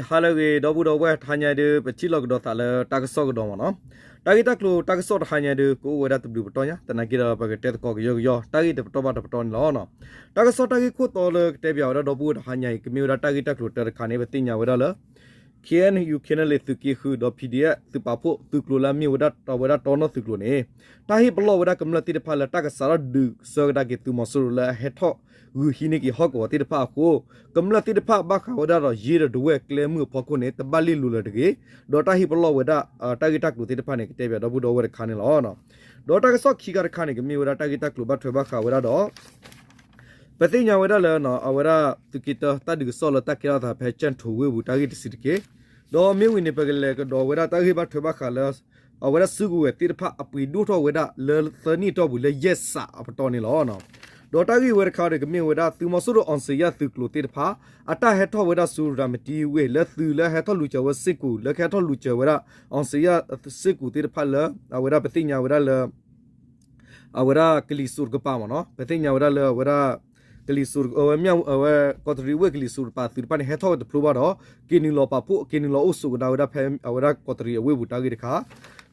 ဟါလၢအဂ့ၤ ဒီပုၢ်ဒီဝဲၢ်, တဟါညါအံၤဒုး ပထံၣ်လိာ်ကဒီးသးလၢတၢ်ကစီၣ်ကဒီးမ့ၢ်နီၤ. တၢ်ဂ့ၢ်တၢ်ကျိၤတၢ်ကစီၣ်တဟါညါအံၤဒုး ကအိၣ်ဝဲဒၣ်တဘျုးပတီၢ်ညါ, သနာ်က့ဒီး ပကတဲသကိးကယီကယီ တၢ်ဂ့ၢ်တပတီၢ်ဘၣ်တပတီၢ်န့ၣ်လီၤ. တၢ်ကစီၣ်တၢ်ဂ့ၢ်ခိၣ်တီလၢကတဲပၠးဝဲဒၣ်ဒီပုၢ်ဝဲၢ်တဟါညါအံၤ ကမ့ၢ်ဝဲဒၣ်တၢ်ဂ့ၢ်တၢ်ကျိၤတၢတခါန့ၣ် ပသ့ၣ်ညါဝဲဒၣ်လၢ KNU KNLA သုးက့ဃုာ်ဒီး PDF သုးပာ်ဖှိၣ် သုးကျိၤလၢအမ့ၢ်ဝဲဒၣ် အဝဲဒၣ်တီနီၣ်သုးကျိၤန့ၣ် တၢ်ဟ့ၣ်ပလီၢ်ဝဲဒၣ်ကမျၢၢ်သ့ၣ်တဖၣ်လၢတၢ်ကစးထီၣ်ဒုးဆၢကဒါက့ၤသုးမီၤစိရိၤလၢအဟဲထီၣ်ဂုာ်ဟံးန့ၢ်က့ၤဟီၣ်ကဝီၤသ့ၣ်တဖၣ်အဃိ ကမျၢၢ်သ့ၣ်တဖၣ်ဘၣ်ဃးဝဲဒၣ်ဒီးယ့ၢ်ဒီးဒဝဲၢ်ကျဲမုၢ်အဖီခိၣ်န့ၣ် တဘၣ်လ့ၣ်လိၤလၢၤတဂ့ၤ, ဒီးတၢ်ဟ့ၣ်ပလီၢ်ဝဲဒၣ် တၢ်ဂ့ၢ်တၢ်ကျိၤသ့ၣ်တဖၣ်န့ၣ် ကတဲပၠးဒီပုၢ်ဒီဝဲၢ်တခါန့ၣ်လီၤ. ဒီးတၢ်ကစီၣ်ခံခါတခါန့ၣ် ကမ့ၢ်ဝဲဒၣ်တၢ်ဂ့ၢ်တၢ်ကျိၤဘၣ်ထွဲဘၣ်ဃးဝဲဒၣ်ဒီး ပသ့ၣ်ညါဝဲဒၣ်လၢ အဝဲဒၣ်သုးက့တၢ တၢ်ဒုးကစီၣ်လၢတၢ်ကဲထီၣ်သးဖဲ ကၠဲၣ်ထိၣ်ဝ့ၢ်ပူၤတၢ်ဂ့ၢ်တဆံးတက့ၢ်. ဒီးမ့ၢ်ဝံၤန့ၣ် ပကလဲၤကဒီးဝဲဒၣ်တၢ်ဂ့ၢ်ဘၣ်ထွဲဘၣ်ဃးလၢ အဝဲဒၣ်စုကဝဲၤသ့ၣ်တဖၣ်အပှ့ၤဒိၣ်ထီၣ်ဝဲဒၣ်လၢသၢနံၣ်အတီၢ်ပူၤလၢယဲၢ်စးအပတီၢ်န့ၣ်လီၤ. ဒီးတၢ်ဂ့ၢ်ဝဲတခါဒီး ကမ့ၢ်ဝဲဒၣ်သုးမီၤစိရိၤ အောင်ဇေယျ သုးကျိၤသ့ၣ်တဖၣ် အတၢ်ဟဲထီၣ်ဝဲဒၣ်ဆူရၤမတံဝ့ၢ် လၢသုးလၢဟဲထီၣ်လူၤစၢၤဝဲစ့ၢ်ကီး လၢကဟဲထီၣ်လူၤစၢၤဝဲဒၣ် အောင်ဇေယျ စ့ၢ်ကီးသ့ၣ်တဖၣ်လၢ အဝဲဒၣ်ပသ့ၣ်ညါဝဲဒၣ်လၢ အဝဲဒၣ်ကလံၤစိးတကပၤမ့ၢ်နီၤ, ပသ့ၣ်ညါဝဲဒၣ်လၢအဝဲဒၣ် ကလံၤစိး အဝဲ အဝဲကီးတရံးဝ့ၢ်ကလံၤစိးတကပၤသုးတဖၣ်န့ၣ် ဟဲထီၣ်ဝဲတဖျိဘၣ်ဒီး က့ၤနုာ်လီၤပာ်ဖှိၣ် က့ၤနုာ်လီၤအိၣ်ဆိးကဒါဝဲဒၣ်ဖဲအဝဲဒၣ်ကီးတရံးအဝ့ၢ်ပူၤတၢ်ဂ့ၢ်တခါ,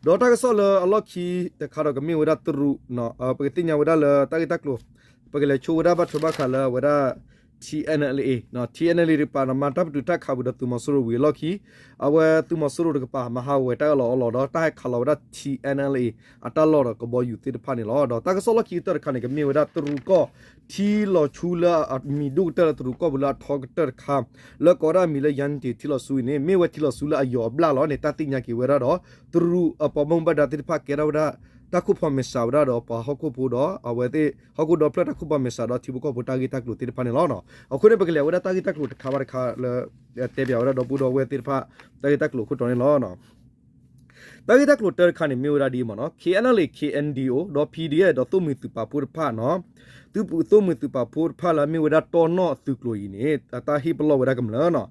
ဒီးတၢ်ကစီၣ်လၢအလီၢ်ခံတခါဒီး ကမ့ၢ်ဝဲဒၣ်တရူး ပကသ့ၣ်ညါဝဲဒၣ်လၢတၢ်ဂ့ၢ်တၢ်ကျိၤ ပကလဲၤဆိဝဲဒၣ်ဘၣ်ထွဲဘၣ်ဃးလၢအဝဲဒၣ် TNLA, TNLA တကပၤန့ၣ် မၤတၢ်ပတုာ်တၢ်ခးပူၤဒီးသုးမီၤစိရိၤဝံၤအလီၢ်ခံ အဝဲသုးမီၤစိရိၤတကပၤ မၤဟးဂီၤဝဲတၢ်အၢၣ်လီၤအီလီၤဒီး တၢ်ဟဲခးလီၤဝဲဒၣ် TNLA အတၢ်လီၢ်ဒီးကဘီယူၤသ့ၣ်တဖၣ်န့ၣ်လီၤ. ဒီးတၢ်ကစီၣ်လီၢ်ခံကတၢၢ်တခါန့ၣ် ကမ့ၢ်ဝဲဒၣ်တရူးကီၢ် ထံလီၤဆူလၢအမံၤဒိၣ်ကတၢၢ်လၢတရူးကီၢ်ပူၤလၢအထီကတၢၢ်တခါ လၢကိးဝဲဒၣ်အမံၤလၢ ယၣ်နတ့ၣ် ထံလီၤဆူအံၤန့ၣ် မ့ၢ်ဝဲထံလီၤဆူလၢအယီၤအဘျၣ်လီၤန့ၣ် တၢ်သ့ၣ်ညါက့ၤဝဲဒၣ်ဒီး တရူးအပှၤဘၣ်မူဘၣ်ဒါသ့ၣ်တဖၣ်ကဲထီၣ်ဝဲဒၣ် တၢ်ခိၣ်ဖီမဲာ်စးဝဲဒၣ်ဒီးပှၤဟီၣ်ခိၣ်ဖိဒီး အဝဲသ့ၣ်ဟီၣ်ခိၣ်ဒီဖျၢၣ်တၢ်ခိၣ်ဖီမဲာ်စးဒီးထံဖိကီၢ်ဖိတၢ်ဂ့ၢ်တၢ်ကျိၤသ့ၣ်တဖၣ်န့ၣ်လီၤ. အဃိန့ၣ် ပကလဲၤဝဲဒၣ်တၢ်ဂ့ၢ်တၢ်ကျိၤတခါဘၣ်တခါလၢ တဲပၠးဝဲဒၣ်ဒီပုၢ်ဒီဝဲၢ်သ့ၣ်တဖၣ် တၢ်ဂ့ၢ်တၢ်ကျိၤအခိၣ်တီန့ၣ်လီၤ. တၢ်ဂ့ၢ်တၢ်ကျိၤတၢတခါန့ၣ် မ့ၢ်ဝဲဒၣ်ဒ်အံၤမ့ၢ်နီၤ, KNLA KNDO ဒီး PDF ဒီးသိၣ်မှံၤသုးပာ်ဖှိၣ်တဖၣ်နီၤ, သုးပူၤသိၣ်မှံၤသုးပာ်ဖှိၣ်တဖၣ်လၢအမ့ၢ်ဝဲဒၣ်တီနီၣ်အသုးကျိၤအံၤန့ၣ် အတၢ်ဟ့ၣ်ပလီၢ်ဝဲဒၣ်ကမျၢၢ်နီၤ,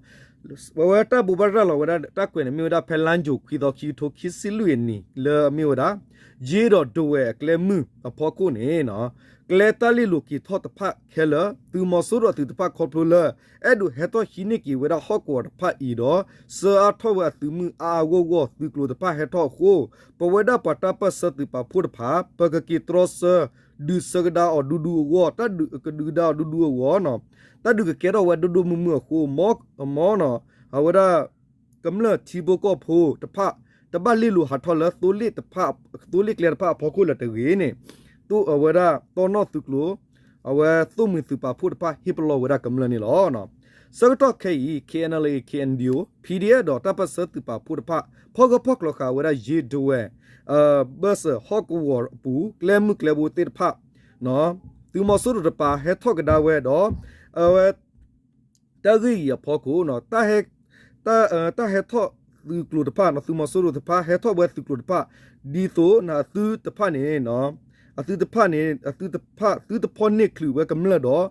ဝဲဝဲတၢ်ဘိးဘၣ်ရၤလီၤဝဲဒၣ်တၢ်ကွဲးန့ၣ် မ့ၢ်ဝဲဒၣ်ဖဲလါယူၤခွံသီ ခံကထိခံဆံလွံၢ်အနံၤ လၢအမ့ၢ်ဝဲဒၣ် ယ့ဒီးဒဝဲၢ်အကျဲမုၢ်အဖီခိၣ်န့ၣ် ကျဲတၢ်လ့ၢ်လိၤက့ၤထီၣ်တဖၣ်ခဲလၢာ် သုးမီၤစိရိၤအသုးတဖၣ်ခီဖျိလၢ အဲၣ်ဒိးဟဲထီၣ်ဟံးန့ၢ်က့ၤဝဲဒၣ်ဟီၣ်ကဝီၤတဖၣ်အံၤဒီး ဆှၢအါထီၣ်ဝဲအသုးမုၢ်အါအါဂီၢ်ဂီၢ် သုးကျိၤတဖၣ်ဟဲထီၣ်အဃိ ပဝဲဒၣ်ပှၤတၢ်ပၢၢ်ဆၢသုးပာ်ဖှိၣ်တဖၣ် ပကက့ၤတြီဆၢ ဒုးဆၢကဒါအီၤဒူဒူအဂီၢ်, တၢ်ဒုးကဒုကဒါအီၤဒူဒူအဂီၢ်နီၤ, တၢ်ဒုးကကဲထီၣ်ဝဲဒိၣ်ဒိၣ်မုၢ်မုၢ်အဃိ မ်နီၤ အဝဲဒၣ် ကမျၢၢ်ထံဖိကီၢ်ဖိတဖၣ် တဘၣ်လ့ၢ်လိၤဟးထီၣ်လၢ သိလ့ၣ်တဖၣ် သိလ့ၣ်ကျဲတဖၣ်အဖီခိၣ်လၢၤတဂ့ၤန့ၣ် အဝဲဒၣ်တီနီၣ်သုးကျိၤ အဝဲသိၣ်မှံၤသုးပာ်ဖှိၣ်တဖၣ် ဟ့ၣ်ပလီၢ်ဝဲဒၣ်ကမျၢၢ်န့ၣ်လီၤ. ဆၢကတီၢ်ခဲအံၤ KNLA KNDO PDF ဒီးတၢ်ပၢၢ်ဆၢသုးပာ်ဖှိၣ်တဖၣ် ဖီၣ်ဂၢၢ်ဖီၣ်ကျိၤဃာ်ဝဲဒၣ်ယ့ဒဝဲၢ် ဘၢၣ်စၢၤဟီၣ်ကဝီၤအပူၤ ကျဲမုၢ်ကျဲဘိသ့ၣ်တဖၣ် သုးမီၤစိရိၤတပၤဟဲထီၣ်ကဒါဝဲဒီး အဝဲ တၢ်ဂ့ၢ်အံၤအဖီခိၣ် တၢ်ဟဲထီၣ်သုးကျိၤတဖၣ် သုးမီၤစိရိၤတဖၣ် ဟဲထီၣ်ဝဲသုးကျိၤတဖၣ် ဒ်သိးန့ၣ် အသုတဖၣ်န့ၣ် အသုတဖၣ်န့ၣ် အသုတဖၣ် သုတဖီၣ်န့ၢ်ချုးဝဲကမျၢၢ်ဒီး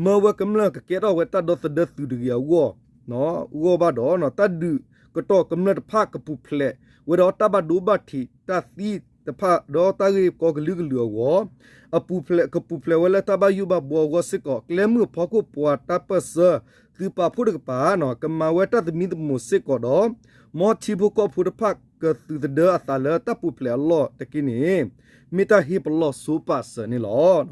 မၢဝဲကမျၢၢ်ကကဲထီၣ်ဝဲတၢ်ဒီသဒၢသုးတဂ့ၤအဂီၢ် အဂီၢ်ဘၣ်ဒီး တၢ်ဒုးကတီၢ်ကမျၢၢ်တဖၣ်ကပူၤဖျဲးဝဲဒီးတၢ်ဘၣ်ဒိဘၣ်ထံးတၢ်သံတဖၣ်ဒီးတၢ်ဂ့ၢ်ကီကလုာ်ကလုာ်အဂီၢ် ကပူၤဖျဲးဝဲလၢတၢ်ဘၣ်ယိၣ်ဘၣ်ဘှီအဂီၢ်စ့ၢ်ကီး ကျဲမုၢ်အဖီခိၣ်ပှၤတၢ်ပၢၢ်ဆၢ သုးပာ်ဖှိၣ်တကပၤ ကမၤဝဲတၢ်သမံသမိးစ့ၢ်ကီးဒီး မ်ထံဖိကီၢ်ဖိတဖၣ်ကသုးသဒၢအသးလၢတၢ်ပူၤဖျဲးအလီၢ်တက့ၢ်န့ၣ် မ့ၢ်တၢ်ဟ့ၣ်ပလီၢ်ဆိပာ်စၢၤန့ၣ်လီ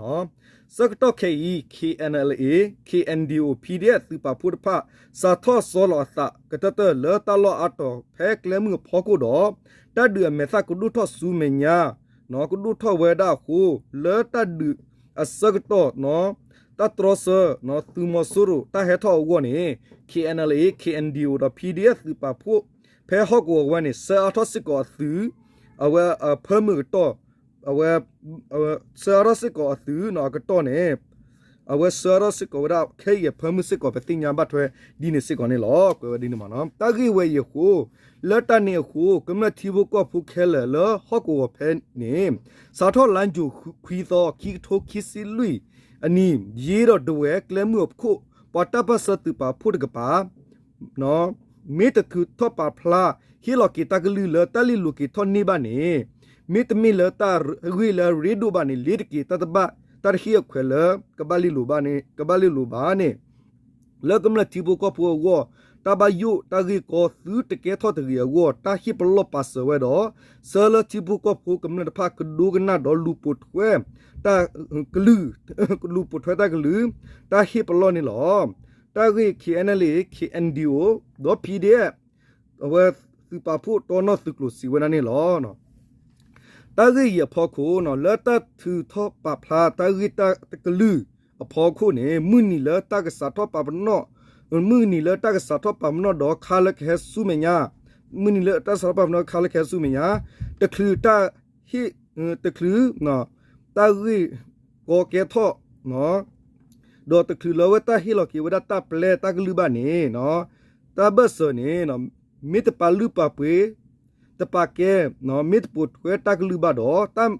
ၤ. ဆၢကတီၢ်ခဲအံၤ KNLA KNDO PDF သုးပာ်ဖှိၣ်တဖၣ် စးထီၣ်ဆီလီၤအသးကတၢၢ်တၢၢ်လၢတၢ်လီၢ်အါတီၤဖဲကျဲမုၢ်အဖီခိၣ်ဒီး တၢ်ဒုးအမဲာ်သၣ်ကဒိၣ်ထီၣ်ဆူမဲာ်ညါ ကဒိၣ်ထီၣ်ဝဲဒၣ်အဃိ လၢတၢ်ဒုးအဆၢကတီၢ် တၢ်တြီဆၢ သုးမီၤစိရိၤတၢ်ဟဲထီၣ်အဂီၢ်န့ၣ် KNLA KNDO ဒီး PDF သုးပာ်ဖှိၣ် ဖဲဟီၣ်ကဝီၤဝဲန့ၣ် ဆှၢအါထီၣ်စ့ၢ်ကီးအသုး အဝဲအဖၢမုၢ်ကတီၢ် အဝဲ ဆှၢအါထီၣ်စ့ၢ်ကီးအသုးအကတီၢ်န့ၣ် အဝဲဆှၢအါထီၣ်စ့ၢ်ကီးဝဲဒၣ်ခဲအံၤအဖၢမုၢ်စ့ၢ်ကီး ပသ့ၣ်ညါဘၣ်ထွဲဒ်န့ၣ်စ့ၢ်ကီးန့ၣ်လီၤ. ကွဲးဝဲဒ်န့ၣ်မ့ၢ်နီၤ တၢ်ဂ့ၢ်ဝဲအံၤအဃိ လၢတၢ်န့ၣ်အဃိ ကမျၢၢ်ထံဖိကီၢ်ဖိခဲလၢာ်လၢဟီၣ်ကဝီၤဖဲန့ၣ် စးထီၣ်လါယူၤခွံသီ ခံကထိခံဆံလွံၢ်အနံၤ ယ့ဒီးဒဝဲၢ်ကျဲမုၢ်အခိၣ် ပှၤတၢ်ပၢၢ်ဆၢသုးပာ်ဖှိၣ်တကပၤ မ့ၢ်တထုးထီၣ်ပာ်ဖျါ ဟ့ၣ်လီၤက့ၤတၢ်ကလုၢ်လၢတၢ်လ့ၢ်လိၤက့ၤထီၣ်န့ၢ်ဘၣ်န့ၣ် မ့တမ့ၢ်လၢတၢ်ဂ့ၢ်လၢအရ့ဒိၣ်ဘၣ်န့ၣ် လ့ၤတက့ၤတၢ်တဘၣ် တၢ်တဟ့ၣ်အခွဲးလၢ ကဘၣ်လ့ၢ်လိၤဘၣ်န့ၣ် ကဘၣ်လ့ၢ်လိၤဘၣ်န့ၣ် လၢကမျၢၢ်ထံဖိကီၢ်ဖိအဂီၢ် တၢ်ဘၣ်ယိၣ်တၢ်ဂ့ၢ်ကီသုတကဲထီၣ်တဂ့ၤအဂီၢ် တၢ်ဟ့ၣ်ပလီၢ်ပာ်စၢၤဝဲဒီး ဆှၢလၢထံဖိကီၢ်ဖိကမျၢၢ်တဖၣ်ကဒိကနၣ်ဒီးလူၤပိာ်ထွဲ တၢ်ကလုၢ် လူၤပိာ်ထွဲတၢ်ကလုၢ် တၢ်ဟ့ၣ်ပလီၢ်န့ၣ်လီၤ. တၢ်ဂ့ၢ် K N L A K N D O ဒီး P D F အဝဲသုးပာ်ဖှိၣ်တီနီၢ်သုးကျိၤစံးဝဲဒၣ်န့ၣ်လီၤ. တၢ်ဂ့ၢ်အံၤအဖီခိၣ် လၢတၢ်ထုးထီၣ်ပာ်ဖျါတၢ်ဂ့ၢ်တၢ်ကလုၢ်အဖီခိၣ်န့ၣ် မုၢ်နံၤလၢတၢ်ကစးထီၣ်ပာ်ပနီၣ် မုၢ်နံၤလၢတၢ်ကစးထီၣ်ပာ်ပနီၣ်ဒီးခါလၢကဟဲဆူမဲာ်ညါ မုၢ်နံၤလၢတၢ်ကစးထီၣ်ပာ်ပနီၣ်ခါလၢကဟဲဆူမဲာ်ညါ တချုးတၢ်ဟ့ၣ် တချုး တၢ်ဂ့ၢ်ကီကဲထီၣ် ဒီးတချုးလၢအဝဲတၢ်ဟ့ၣ်လီၤက့ၤဝဲဒၣ်တၢ်ပျဲတၢ်ကလုၢ်ဘၣ်န့ၣ် တၢ်ဘၢၣ်စၢၤန့ၣ် မ့ၢ်တပာ်လုၢ်ပာ်ပှ့ၤ တပာ်ကဲ မ့ၢ်တပိာ်ထွဲတၢ်ကလုၢ်ဘၣ်ဒီး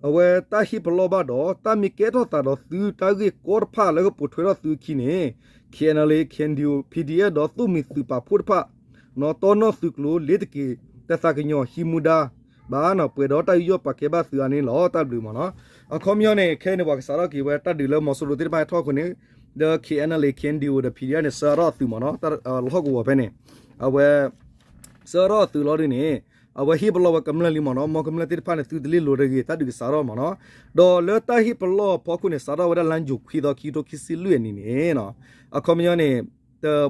အဝဲတၢ်ဟ့ၣ်ပလီၢ်ဘၣ်ဒီး တၢ်မ့ၢ်ကဲထီၣ်သးဒီးသုတၢ်ဂ့ၢ်ကီတဖၣ်လၢကပိာ်ထွဲထီၣ်သုအခံန့ၣ် K N L A K N D O P D F ဒီးသိၣ်မှံၤသုးပာ်ဖှိၣ်တဖၣ် တီနီၢ်သုးကျိၤလ့ၤတက့ၤ တၢ်သးကညီၤဟံးမူဒါ ဘၣ်နီၤ ပှဲၤဒီးတၢ်ယူးယီၣ်ပာ်ကဲဘၣ်သုအါန့ၣ်လီၤ တၢ်ဘျုးမ့ၢ်နီၤ. အခီပညီန့ၣ် ခဲအံၤန့ၣ် ပှၤကစးထီၣ်က့ၤဝဲတၢ်ဒုးလၢမီၤစိရိၤသ့ၣ်တဖၣ်ဟဲထီၣ်အဃိန့ၣ် ဒီး K N L A K N D O ဒီး P D F န့ၣ် ဆှၢထီၣ်အသုးမ့ၢ်နီၤ လၢဟီၣ်ကဝီၤဖဲန့ၣ် အဝဲ ဆှၢထီၣ်အသုးလီၤဒ်န့ၣ် အဝဲဟ့ၣ်ပလီၢ်ဝဲကမျၢၢ်လံမ့ၢ်နီၤ မ်ကမျၢၢ်သ့ၣ်တဖၣ်န့ၣ် သုတလ့ၣ်လိၤတဂ့ၤ တၢ်ဒုးကစးထီၣ်မ့ၢ်နီၤ. ဒီးလၢတၢ်ဟ့ၣ်ပလီၢ်အဖီခိၣ်န့ၣ် စးထီၣ်ဝဲဒၣ်လါယူၤခွံသီခံကထိခံဆံလွံၢ်အနံၤန့ၣ် အခီပညီန့ၣ်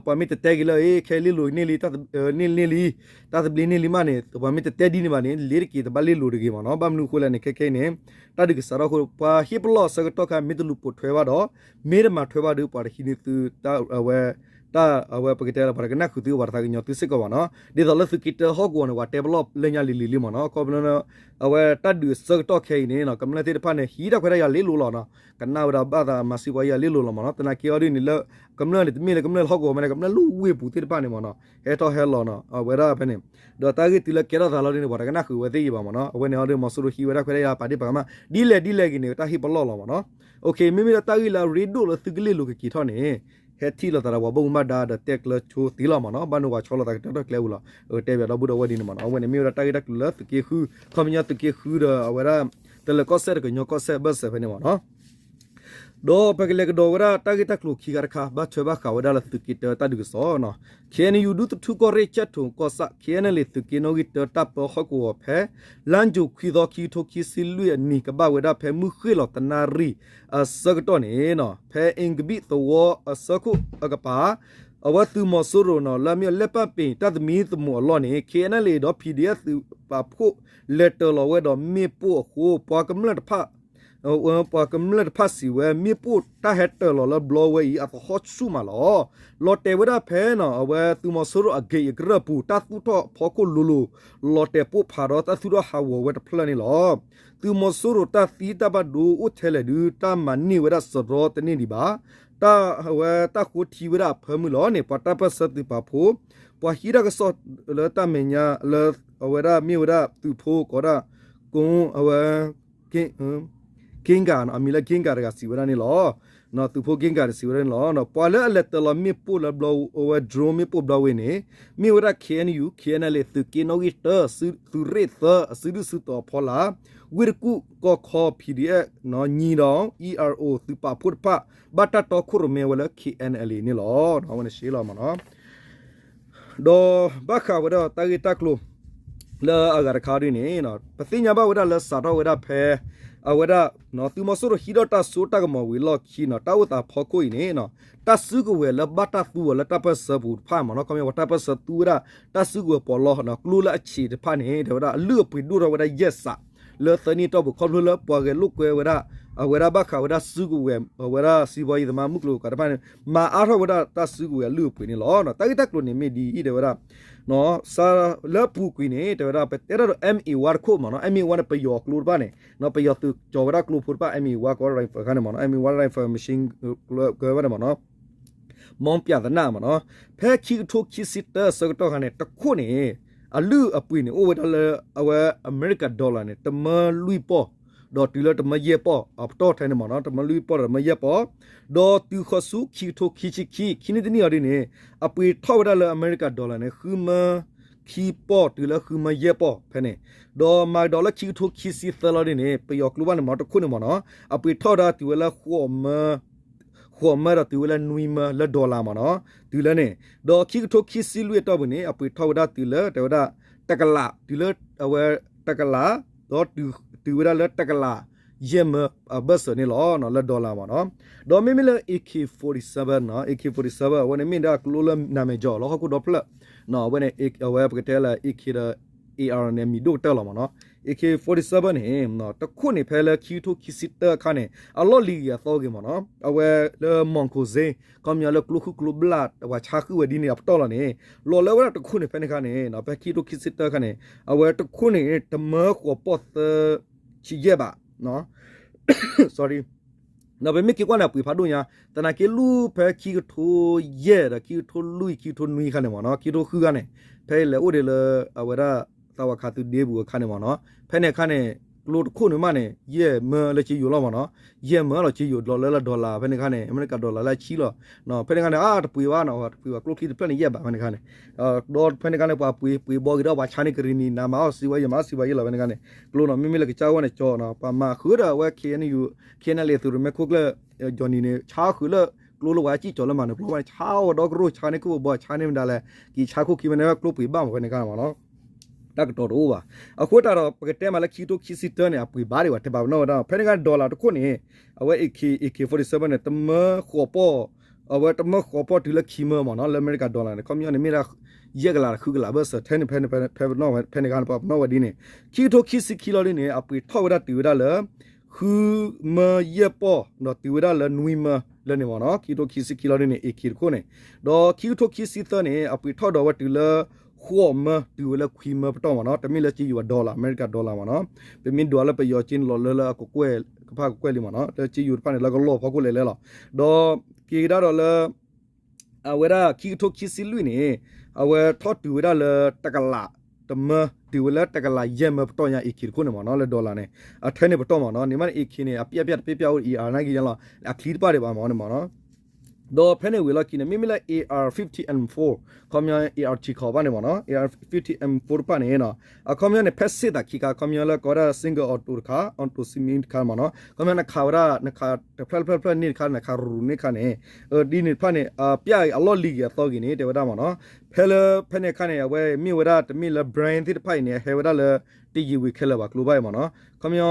ပှၤမ့ၢ်တတဲက့ၤလၢ ခဲလ့ၣ်လိၤန့ၢ်လံ တၢ်သဘျ့န့ၢ်လံမးန့ၣ် ပှၤမ့ၢ်တတဲဒ်န့ၣ်ဘၣ်န့ၣ် လ့ၤတက့ၤတဘၣ်လ့ၣ်လိၤတဂ့ၤမ့ၢ်နီၤ. ဘၣ်မနုၤအဃိလဲၣ်န့ၣ် ခဲခဲအံၤန့ၣ် တၢ်ဒုးကစးထီၣ်အဃိ ပှၤဟ့ၣ်ပလီၢ်အဆၢကတီၢ်ခါ မ့ၢ်တလူၤပိာ်ထွဲဘၣ်ဒီး မ့ၢ်တမၤထွဲဘၣ်ဒီး ပှၤတဟံးန့ၢ်သု အဝဲ တၢ်အဝဲပကတဲလၢပှၤတကနၣ်ဃုာ်သု ပှၤတသးကညီၤသုစ့ၢ်ကီးဘၣ်နီၤ. ဒ်သိးလၢသုးက့တၢဟီၣ်ကဝီၤန့ၣ် ပှၤတဲပလီၢ်လၢညါလံၤလံၤလံမ့ၢ်နီၤ. အခီပညီ အဝဲတၢ်ဒုးအဆၢကတီၢ်ခဲအံၤန့ၣ် ကမျၢၢ်သ့ၣ်တဖၣ်န့ၣ် ဟံးတၢ်ခွဲးတၢ်ယာ်လ့ၣ်လိၤလီၤနီၤ. ကနၣ်ဝဲဒၣ်ဘၣ်သးမၤစံးပှၤယၤလ့ၣ်လိၤလီၤမ့ၢ်နီၤ. သနာ်က့အီၤဒ်န့ၣ်လၢ ကမျၢၢ်န့ၣ် တမ့ၢ်လၢကမျၢၢ်လၢဟီၣ်ကဝီၤမ့ၢ်န့ၣ် ကမျၢၢ်လၢဝ့ၢ်ပူၤသ့ၣ်တဖၣ်န့ၣ်မ့ၢ်နီၤ ဟဲထီၣ်ဟဲလီၤနီၤ အဝဲဒၣ်ဖဲန့ၣ် ဒီးတၢ်ဂ့ၢ်တုၤလၢကဲထီၣ်သးလီၤဒ်န့ၣ် ပှၤတကနၣ်ဃုာ်ဝဲသ့ၣ်အံၤဘၣ်မ့ၢ်နီၤ. အဝဲန့ၣ်အီၤဒ်မီၤစိရိၤဟံးဝဲဒၣ်ခွဲးတၢ်ယာ်ပာ်ဒ့ၣ်ပာ်ကမၣ် ဒ်လဲၣ်ဒ်လဲၣ်ဂ့ၤန့ၣ် တၢ်ဟ့ၣ်ပလီၢ်လီၤမ့ၢ်နီၤ. မ့မ့ၢ်လၢတၢ်ဂ့ၢ်လၢအရ့ဒိၣ်လၢသုကလ့ၣ်လိၤကက့ၤထီၣ်န့ၣ် ဟဲထံၣ်လိာ်သးဒီးပှၤဘၣ်မူဘၣ်ဒါဒီးတဲကျၢၤဆိသ့လီၤမ့ၢ်နီၤ. ဘၣ်နုၤပှၤဆီလီၤသးကတၢၢ်ထီၣ်ကျဲပူၤလီၤ. တဲဘၣ်ဒီပုၢ်ဒီဝဲၢ်ဒ်န့ၣ်မ့ၢ်နီၤ. အဝဲန့ၣ်မ့ၢ်ဝဲဒၣ်တၢ်ဂ့ၢ်တၢ်ကျိၤလၢသုးက့ဃု ခီပညီသုးက့ဃုဒီးအဝဲဒၣ် တလၢၤကီၢ်စဲၣ်တကညီကီၢ်စဲၣ်ဘၢၣ်စၢၤဖဲန့ၣ်မ့ၢ်နီၤ. ဒီးပကလဲၤကဒီးဝဲဒၣ်တၢ်ဂ့ၢ်တၢ်ကျိၤခံခါတခါ ဘၣ်ထွဲဘၣ်ဃးဝဲဒၣ်လၢသုးက့တၢတၢ်ဒုးကစီၣ် K N U ဒူသထူကီၢ်ရ့ၣ် ကၠဲၣ်ထိၣ်ကီၢ်ဆၣ် K N L A သုးက့နီၣ်ဂံၢ်တၢတၢ်ပၢဟီၣ်ကဝီၤဖဲ လါယူၤခွံသီခံကထိခံဆံလွံၢ်အနံၤ ကဘၣ်ဝဲဒၣ်ဖဲမုၢ်ဃ့ၢ်လီၤသနၣ်ရံၣ်အဆၢကတီၢ်န့ၣ် ဖဲအ့ကဘံၣ်သဝီအဆၢခိၣ်အကပၤ အဝဲသုးမီၤစိရိၤနီၤ လၢအမ့ၢ်ဝဲလဲၣ်ပၣ်ပ့ၣ်တၢ်သမံသမိးအလီၢ်န့ၣ် K N L A ဒီး P D F သုးပာ်ဖှိၣ်လဲၤတၢၤလီၤဝဲဒီးမ့ၣ်ပိၢ်အဃိ ပှၤကမျၢၢ်တဖၣ် ပှၤကမျၢၢ်တဖၣ်စံးဝဲ မ့ၣ်ပိၢ်တၢ်ဟဲတၢၤလီၤလၢဘျီဝဲအံၤ အသဟီၣ်ဆူၣ်မးလီၤ. လီၤတဲာ်ဝဲဒၣ်ဖဲနီၤ အဝဲသုးမီၤစိရိၤအဂ့ၢ်အကရၢၢ်ပူၤ တၢ်သူၣ်ထီၣ်ဖီခိၣ်လိၤလိၤ လီၤတဲာ်ပိၢ်ဖးဒီးတၢ်သူၣ်ထီၣ်ဟးဂီၤဝဲတဖျၢၣ်န့ၣ်လီၤ. သုးမီၤစိရိၤတၢ်သံတၢ်ဘၣ်ဒိအိၣ်ထဲလဲၣ်ဒုး တၢ်မၤန့ၢ်ဝဲဒၣ်စရီတန့ၢ်ဒံးဘၣ်. တၢ်အဝဲတၢ်ဃိထံဝဲဒၣ်အဖၢမုၢ်လီၤန့ၣ် ပှၤတၢ်ပၢၢ်ဆၢသုးပာ်ဖှိၣ် ပှၤဟံးတၢ်ကစီၣ်လၢတၢ်မဲာ်ညါလၢ အဝဲဒၣ်မ့ၢ်ဝဲဒၣ်သုးဖိကိးဒၣ် ကိအဝဲ က့ဂၤ အမံၤလၢက့ဂၤတဂၤစံးဝဲဒၣ်န့ၣ်လီၤ. သုးဖိက့ဂၤတဂၤစံးဝဲဒၣ်န့ၣ်လီၤ. ပှၤလၢအလဲၤတၢၤလီၤမ့ၣ်ပိၢ်လၢဘျီဝဲ drone မ့ၣ်ပိၢ်ဘျီဝဲန့ၣ် မ့ၢ်ဝဲဒၣ် K N U K N L A သုးက့နီၣ်ဂံၢ်တၢ သုးရ့ၣ်သၢ အစုဒုၣ်စုတီၤအဖီလာ် ဝ့ၢ်တကူၣ်ကီၢ်ခီ P D F ညီဒီး E R O သုးပာ်ဖှိၣ်တဖၣ် ဘၣ်တၢ်တီခိၣ်ရိၣ်မဲဝဲလၢ K N L A န့ၣ်လီၤ. အဝဲန့ၣ်ရှဲလီၤမ့ၢ်နီၤ. ဒီးဘၣ်ဃးဝဲဒၣ်တၢ်ဂ့ၢ်တၢ်ကျိၤ လၢအဂၤတခါဒ်န့ၣ် ပသ့ၣ်ညါဘၣ်ဝဲဒၣ်လၢစးထီၣ်ဝဲဒၣ်ဖဲ အဝဲဒၣ် သုးမီၤစိရိၤဟံးထီၣ်တၢ်စိတၢ်ကမီၤဝံၤလီၢ်ခံနီၤ တၢ်အိၣ်သးဖီခိၣ်အံၤန့ၣ် တၢ်စုကဝဲၤလၢဘၣ်တၢ်သူအီၤလၢတၢ်ပၢၢ်ဆၢပူၤတဖၣ်မ့ၢ်နီၤ ခီပညီပှၤတၢ်ပၢၢ်ဆၢသူဝဲဒၣ် တၢ်စုကဝဲၤပီးလီ ကျိလၢအဆံးတဖၣ်န့ၣ် တဲဝဲဒၣ်အလုၢ်အပှ့ၤဒိၣ်ထီၣ်ဝဲဒၣ်ယဲၢ်စး လၢသၢနံၣ်အတီၢ်ပူၤ ခီဖျိလၢပှၤဂဲၤလိာ်ကွဲဝဲဒၣ် အဝဲဒၣ်ဘၣ်ဃးဝဲဒၣ်စုကဝဲၤ အဝဲဒၣ်စံးဘီယံၤသမါမုၢ်ကျိၤကးတဖၣ်န့ၣ် မၤအါထီၣ်ဝဲဒၣ်တၢ်စုကဝဲၤအလုၢ်အပှ့ၤန့ၣ်လီၤ. တၢ်ဂ့ၢ်တၢ်ကျိၤန့ၣ်မ့ၢ်ဒ်အံၤ တဲဝဲဒၣ် လၢအပူၤကွံာ်န့ၣ် တဲဝဲဒၣ် ပတဲတၢ်ဒီး M A one တခိၣ်မ့ၢ်နီၤ M A one န့ၣ် ပယီၤကျိတဖၣ်န့ၣ် ပယီၤသုးကၠီၤဝဲဒၣ်ကျိဖိတဖၣ် M A one ကီး rifle ခါန့ၣ်မ့ၢ်နီၤ M A one rifle machine ကဝဲဒၣ်မ့ၢ်နီၤ မီပၠးသနၣ်မ့ၢ်နီၤ ဖဲခံကထိခံဆံတၢအဆၢကတီၢ်ခါန့ၣ် တခိၣ်န့ၣ် အလုၢ်အပှ့ၤန့ၣ် အိၣ်ဝဲဒၣ်လၢအဝဲအမဲရကၤ dollar န့ၣ် တမၢလွံၢ်ပီၢ် ဒီးတုၤလၢတမၢယဲၢ်ပီၢ် အပတီၢ်ထဲန့ၣ်မ့ၢ်နီၤ တမၢလွံၢ်ပီၢ်ဒီးတမၢယဲၢ်ပီၢ် ဒီးတုၤဃီၤဆူခံကထိခံဆံခံ ခံနံၣ်တနံၣ်အီၤဒ်န့ၣ် အပှ့ၤထီၣ်ဝဲဒၣ်လၢအမဲရကၤ dollar န့ၣ် ဃုမၢခံပီၢ်တုၤလၢဃုမၢယဲၢ်ပီၢ်ဖဲန့ၣ် ဒီးမၤကဒီးလၢခံကထိခံဆံသၢလီၤဒ်န့ၣ် ပယီၤကျိဘၣ်န့ၣ်မ့ၢ်တခိၣ်န့ၣ်မ့ၢ်နီၤ အပှ့ၤထီၣ်ဝဲဒၣ်တုၤဝဲလၢဃိးမၢ ဃိးမၢဒီးတုၤဝဲလၢနွံမၢလၢ dollar မ့ၢ်နီၤ, တုၤလၢန့ၣ်, ဒီးခံကထိခံဆံလွံၢ်အတီၢ်ပူၤန့ၣ် အပှ့ၤထီၣ်ဝဲဒၣ်တုၤလၢ တဲဝဲဒၣ် တကလး, တုၤလၢအဝဲတကလး, ဒီးတုၤဝဲဒၣ်လၢတကလးယဲၢ်မၢအဘၢၣ်စၢၤန့ၣ်လီၤ လၢ dollar မ့ၢ်နီၤ. ဒီးမ့မ့ၢ်လၢ AK forty-seven နီၤ, AK forty-seven အဝဲန့ၣ်မ့ၢ်ဒၣ်ကျိလၢနမဲာ်ယီၤလီၤ ဟီၣ်ခိၣ်ဒီဖျၢၣ်, အဝဲန့ၣ် အဝဲပကတဲလၢ AK ဒီး AR န့ၣ် အမံၤဒိၣ်ကတၢၢ်လီၤမ့ၢ်နီၤ. AK forty-seven န့ၣ် တခိၣ်န့ၣ်ဖဲလၢခံကထိခံဆံတၢအခါန့ၣ် အလီၢ်လံၤဂ့ၤအသီဂ့ၤမ့ၢ်နီၤ, အဝဲလၢ မီၣ်ခိၣ်စ့ ခီပညီလၢကျိဃုကျိဘျၣ် ပှၤဆါဃုာ်ဝဲဒ်န့ၣ်အပတီၢ်လီၤန့ၣ်, လီၤလၢဝဲဒၣ်တခိၣ်န့ၣ်ဖဲန့ၣ်အခါန့ၣ် ဖဲခံကထိခံဆံတၢအခါန့ၣ် အဝဲတခိၣ်န့ၣ် တမၢဃိးပီၢ်သၢဆံယဲၢ်ဘး sorry, ဒီးပမ့ၢ်က့ၤကွၢ်န့ၣ် အပှ့ၤဖးဒိၣ်ညါ, သနာ်က့လူၢ်ဖဲခံကထိယဲၢ်ဒီး ခံကထိလွံၢ် ခံကထိနွံခါန့ၣ်မ့ၢ်နီၤ, ခံကထိဃုခါန့ၣ် ဖဲလဲၤအိၣ်ဒံးလၢ အဝဲဒၣ် သးဝးခးသုးဒ့ပူၤအခါန့ၣ်မ့ၢ်နီၤ, ဖဲန့ၣ်အခါန့ၣ် ကျိတခိၣ်န့ၣ်မးန့ၣ် ယဲၢ်မၢလၢက့ယိၤလီၤမ့ၢ်နီၤ, ယဲၢ်မၢလီၤက့ယိၤ လီၤလၢလၢ dollar ဖဲန့ၣ်အခါန့ၣ် အမဲရကၤ dollar လၢအဆံလီၤ, ဖဲန့ၣ်အခါန့ၣ် အါ တပှ့ၤဘၣ်နီၤ, တပှ့ၤဘၣ် ကျိချံတဖျၢၣ်န့ၣ် ယဲၢ်ဘး ဖဲန့ၣ်အခါန့ၣ်, ဒီးဖဲန့ၣ်အခါန့ၣ် ပှၤပှ့ၤ ပှ့ၤဘီက့ၤဒီးပှၤဆါန့ၢ်ကရံၣ်နံၤ နၤမၤအီၣ်စံးဝဲယဲၢ် မၤအီၣ်စံးဝဲယဲၢ်လီၤ ဖဲန့ၣ်အခါန့ၣ်, ကျိနီၤ မ့မ့ၢ်လၢကစၢ်ဝဲန့ၣ်ကၠီနီၤ ပှၤမၤဃုာ်ဒီးအဝဲ KNU, KNLA သုးရမဲခိၣ်ကျၢၢ် ယီၤနံၤန့ၣ် ဆါဃုာ်လၢ ကျိလၢပှၤစံၣ်ကၠီၤလၢမၤနၢၤကျိဘၣ်န့ၣ် ဆါအီၣ်ဝဲဒီကရိၣ် ဆါန့ၢ်ခိၣ်ပဘီ ဆါန့ၢ်မတၤလဲၣ်, က့ၤဆါခိၣ်ခံမ့ၢ်န့ၣ် ကျိပှ့ၤဘၣ်မး ဖဲန့ၣ်အခါမ့ၢ်နီၤ, တၢ်ကတိၤတအိၣ်ဘၣ်. အဃိတၢ်ဒီး ပကတဲမးလၢခံကထိခံဆံတၢန့ၣ် အပှ့ၤဘၣ်ဒံးဘၣ် တဲဘၣ်ပနီၣ်ဝဲဒၣ် ဖဲန့ၣ်အခါ dollar တခိၣ်န့ၣ် အဝဲ AK, AK forty-seven န့ၣ် တမၢဃိးပီၢ်, အဝဲတမၢဃိးပီၢ်တုၤလၢခံမၢမ့ၢ်နီၤ လၢအမဲရကၤ dollar န့ၣ် ခီပညီန့ၣ် မ့ၢ်ဒၣ် ယဲၢ်ကလး ဃုကလးဘၢၣ်စၢၤ ထဲန့ၣ် ဖဲန့ၣ် ဖဲပနီၣ်ဝဲ ဖဲန့ၣ်အခါန့ၣ် ပှၤပနီၣ်ဝဲဒ်န့ၣ်, ခံကထိခံဆံခံလီၤဒ်န့ၣ် အပှ့ၤထီၣ်ဝဲဒၣ်တုၤဝဲဒၣ်လၢ ဃုမၢယဲၢ်ပီၢ် ဒီးတုၤဝဲဒၣ်လၢနွံမၢလၢန့ၣ်မ့ၢ်နီၤ, ခံကထိခံဆံခံလီၤဒ်န့ၣ် AK တခိၣ်န့ၣ်, ဒီးခံကထိခံဆံသၢန့ၣ် အပှ့ၤထီၣ်ဒီးဝဲတုၤလၢ ဃိးမၢတုၤဝဲလၢခွံမၢပတီၢ်မ့ၢ်နီၤ, တမ့ၢ်လၢက့ယိၤအ dollar အမဲရကၤ dollar မ့ၢ်နီၤ, ပမ့ၢ်ဒွးလၢပယီၤက့န့ၣ်လီၤလၢလၢအကကွဲၢ် ကဖၣ်ကကွဲၢ်လံမ့ၢ်နီၤ, လၢက့ယိၤတဖၣ်န့ၣ် လၢကလီၢ်ဖီခိၣ်လဲၤလဲၤလီၤ, ဒီးက့ၤကဒါဒီးလၢ အဝဲဒၣ်ခံကထိခံဆံလွံၢ်န့ၣ် အဝဲထီၣ်တုၤဝဲဒၣ်လၢတကလး တမၢ တုၤဝဲလၢတကလးယဲၢ်မၢပတီၢ်ညါ AK တခိၣ်န့ၣ်မ့ၢ်နီၤ လၢ dollar န့ၣ် အထဲန့ၣ်ပတီၢ်မ့ၢ်နီၤ, န့ၣ်မ့ၢ်န့ၣ် AK န့ၣ် အပျၢ်ပျၢ်တပျၢ်ပျၢ်အိၣ် AR နာ်က့ညါလီၤ အချံတဖၣ်ဒံးဘၣ်မ့ၢ်န့ၣ်မ့ၢ်နီၤ, ဒီးဖဲန့ၣ်ဝံၤလီၢ်ခံန့ၣ် မ့မ့ၢ်လၢ AR fifty M four ခီပညီ AR ထံခီဘၣ်န့ၣ်မ့ၢ်နီၤ AR fifty M four တဖၣ်န့ၣ်နီၤ, အခီပညီန့ၣ် ဖဲစ့ၣ်သးခံခါ ခီပညီလၢကိးဝဲဒၣ် single auto တခါ auto စံမံတခါမ့ၢ်နီၤ, ခီပညီနခးဝဲဒၣ် နခးတဖျၢၣ်တဖျၢၣ်တဖျၢၣ်န့ၣ်တခါ နခးရူၤန့ၣ်တခါန့ၣ် ဒ်န့ၣ်တဖၣ်န့ၣ် အပျၢ်အံၤအလီၢ်လံၤဂ့ၤအသီဂ့ၤန့ၣ် တဲဝဲဒၣ်မ့ၢ်နီၤ, ဖဲလၢဖဲန့ၣ်အခါန့ၣ် အဝဲမ့ၢ်ဝဲဒၣ်တမ့ၢ်လၢ brand သ့ၣ်တဖၣ်အံၤန့ၣ် အဟဲဝဲဒၣ်လၢ တယံာ်ဝံၤခဲလၢာ်ဘၣ် ကျိဘၣ်အံၤမ့ၢ်နီၤ, ခီပညီ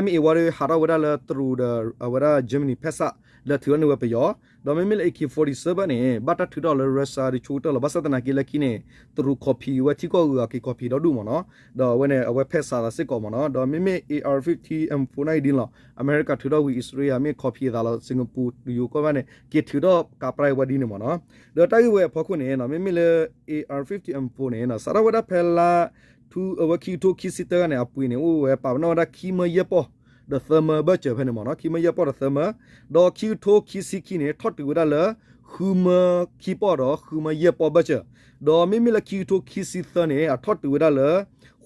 MA ဝဲဒၣ်ဟးထီၣ်ဝဲဒၣ်လၢတရူးဒီး အဝဲဒၣ် Germany ဖဲစး လၢထုးထီၣ်န့ၢ်ဝဲပယီၤ, ဒီးမ့မ့ၢ်လၢ AK forty-seven န့ၣ် ဘၣ်တၢ်ထုးထီၣ်လၢ Russia ဒ်ဆိကတၢၢ်လီၤ, ဘၣ်ဆၣ်သနာ်က့လၢခံန့ၣ် တရူး copy ဝဲထံကီၢ်ဂုၤအက့ၤ copy ဒီဒူၣ်မ့ၢ်နီၤ, ဒီးအဝဲန့ၣ် အဝဲဖဲစးသးစ့ၢ်ကီးမ့ၢ်နီၤ, ဒီးမ့မ့ၢ် AR fifty M four နာ်က့ဒ်န့ၣ်လီၤ, အမဲရကၤထုးထီၣ်ဝံၤ အံၣ်စရ့လး မ့ၢ် copy အသးလီၤ Singapore တယိၤကီၢ်ဘၣ်န့ၣ် က့ၤထုးထီၣ်ကးပြဲးဝဲဒ်န့ၣ်မ့ၢ်နီၤ, ဒီးတၢ်ဂ့ၢ်ဝဲအဖီခိၣ်န့ၣ် မ့မ့ၢ်လၢ AR fifty M four န့ၣ် စးထီၣ်ဝဲဒၣ်ဖဲလါ ထူ အဝဲခံကထိခံဆံတၢန့ၣ် အပှ့ၤန့ၣ် အိၣ်ဝဲပာ်ပနီၣ်ဝဲဒၣ်ခံမၢယဲၢ်ပီၢ် ဒီးသၢမၢဘၢၣ်စၢၤဖဲန့ၣ်မ့ၢ်နီၤ, ခံမၢယဲၢ်ပီၢ်ဒီးသၢမၢ, ဒီးခံကထိခံဆံခံန့ၣ် ထီၣ်တုၤဝဲဒၣ်လၢ ဃုမၢခံပီၢ်ဒီးဃုမၢယဲၢ်ပီၢ်ဘၢၣ်စၢၤ, ဒီးမ့မ့ၢ်လၢခံကထိခံဆံသၢန့ၣ် အထီၣ်တုၤဝဲဒၣ်လၢ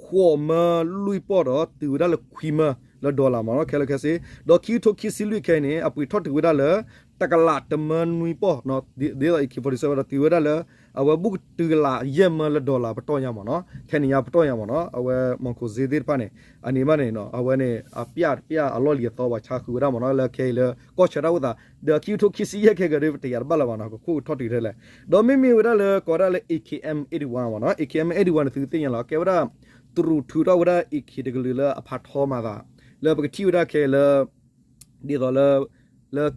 ဃိးမၢလွံၢ်ပီၢ်ဒီးတုၤဝဲဒၣ်လၢခွံမၢလၢ dollar မ့ၢ်နီၤ, ခဲလၢာ်ခဲဆ့, ဒီးခံကထိခံဆံလွံၢ်ခဲအံၤန့ၣ် အပှ့ၤထီၣ်တုၤဝဲဒၣ်လၢ တကလးတမၢနွံပီၢ် ဒ်သိး AK forty-seven ဒီးတုၤဝဲဒၣ်လၢ အဝဲဘူးကတုၤကလးယဲၢ်မၢလၢ dollar ပတီၢ်ညါမ့ၢ်နီၤ, ခဲန့ၣ်ညါပတီၢ်ညါမ့ၢ်နီၤ, အဝဲ မီၢ်ခိၣ်စ့သ့ၣ်တဖၣ်န့ၣ် အန့ၣ်မးန့ၣ်နီၤ အဝဲန့ၣ် အပျၢ်တပျၢ်အလီၢ်လံၤအသီပှၤဆါဃုာ်ဝဲဒၣ်မ့ၢ်နီၤ, လၢခဲအံၤလၢကီၢ်ဆၢတၢ်အိၣ်သး, ဒီးခံကထိခံဆံယဲၢ်ခဲကဒ်ပတယာ်တဘၣ်လၢၤဘၣ်နီၤ, ကခိၣ်ကထီၣ်တုၤထဲလဲၣ်, ဒီးမ့မ့ၢ်ဝဲဒၣ်လၢကိးဝဲဒၣ်လၢ AK M eighty-one မ့ၢ်နီၤ, AK M eighty-one န့ၣ်သုသ့ၣ်ညါလီၤ, ကဲဝဲဒၣ် တရူးထုးထီၣ်ဝဲဒၣ် AK တကလုာ်လၢအဖးထီမၤသး, လၢပကထံၣ်ဝဲဒၣ်ခဲအံၤလၢ ဒ်သိးလၢ လၢ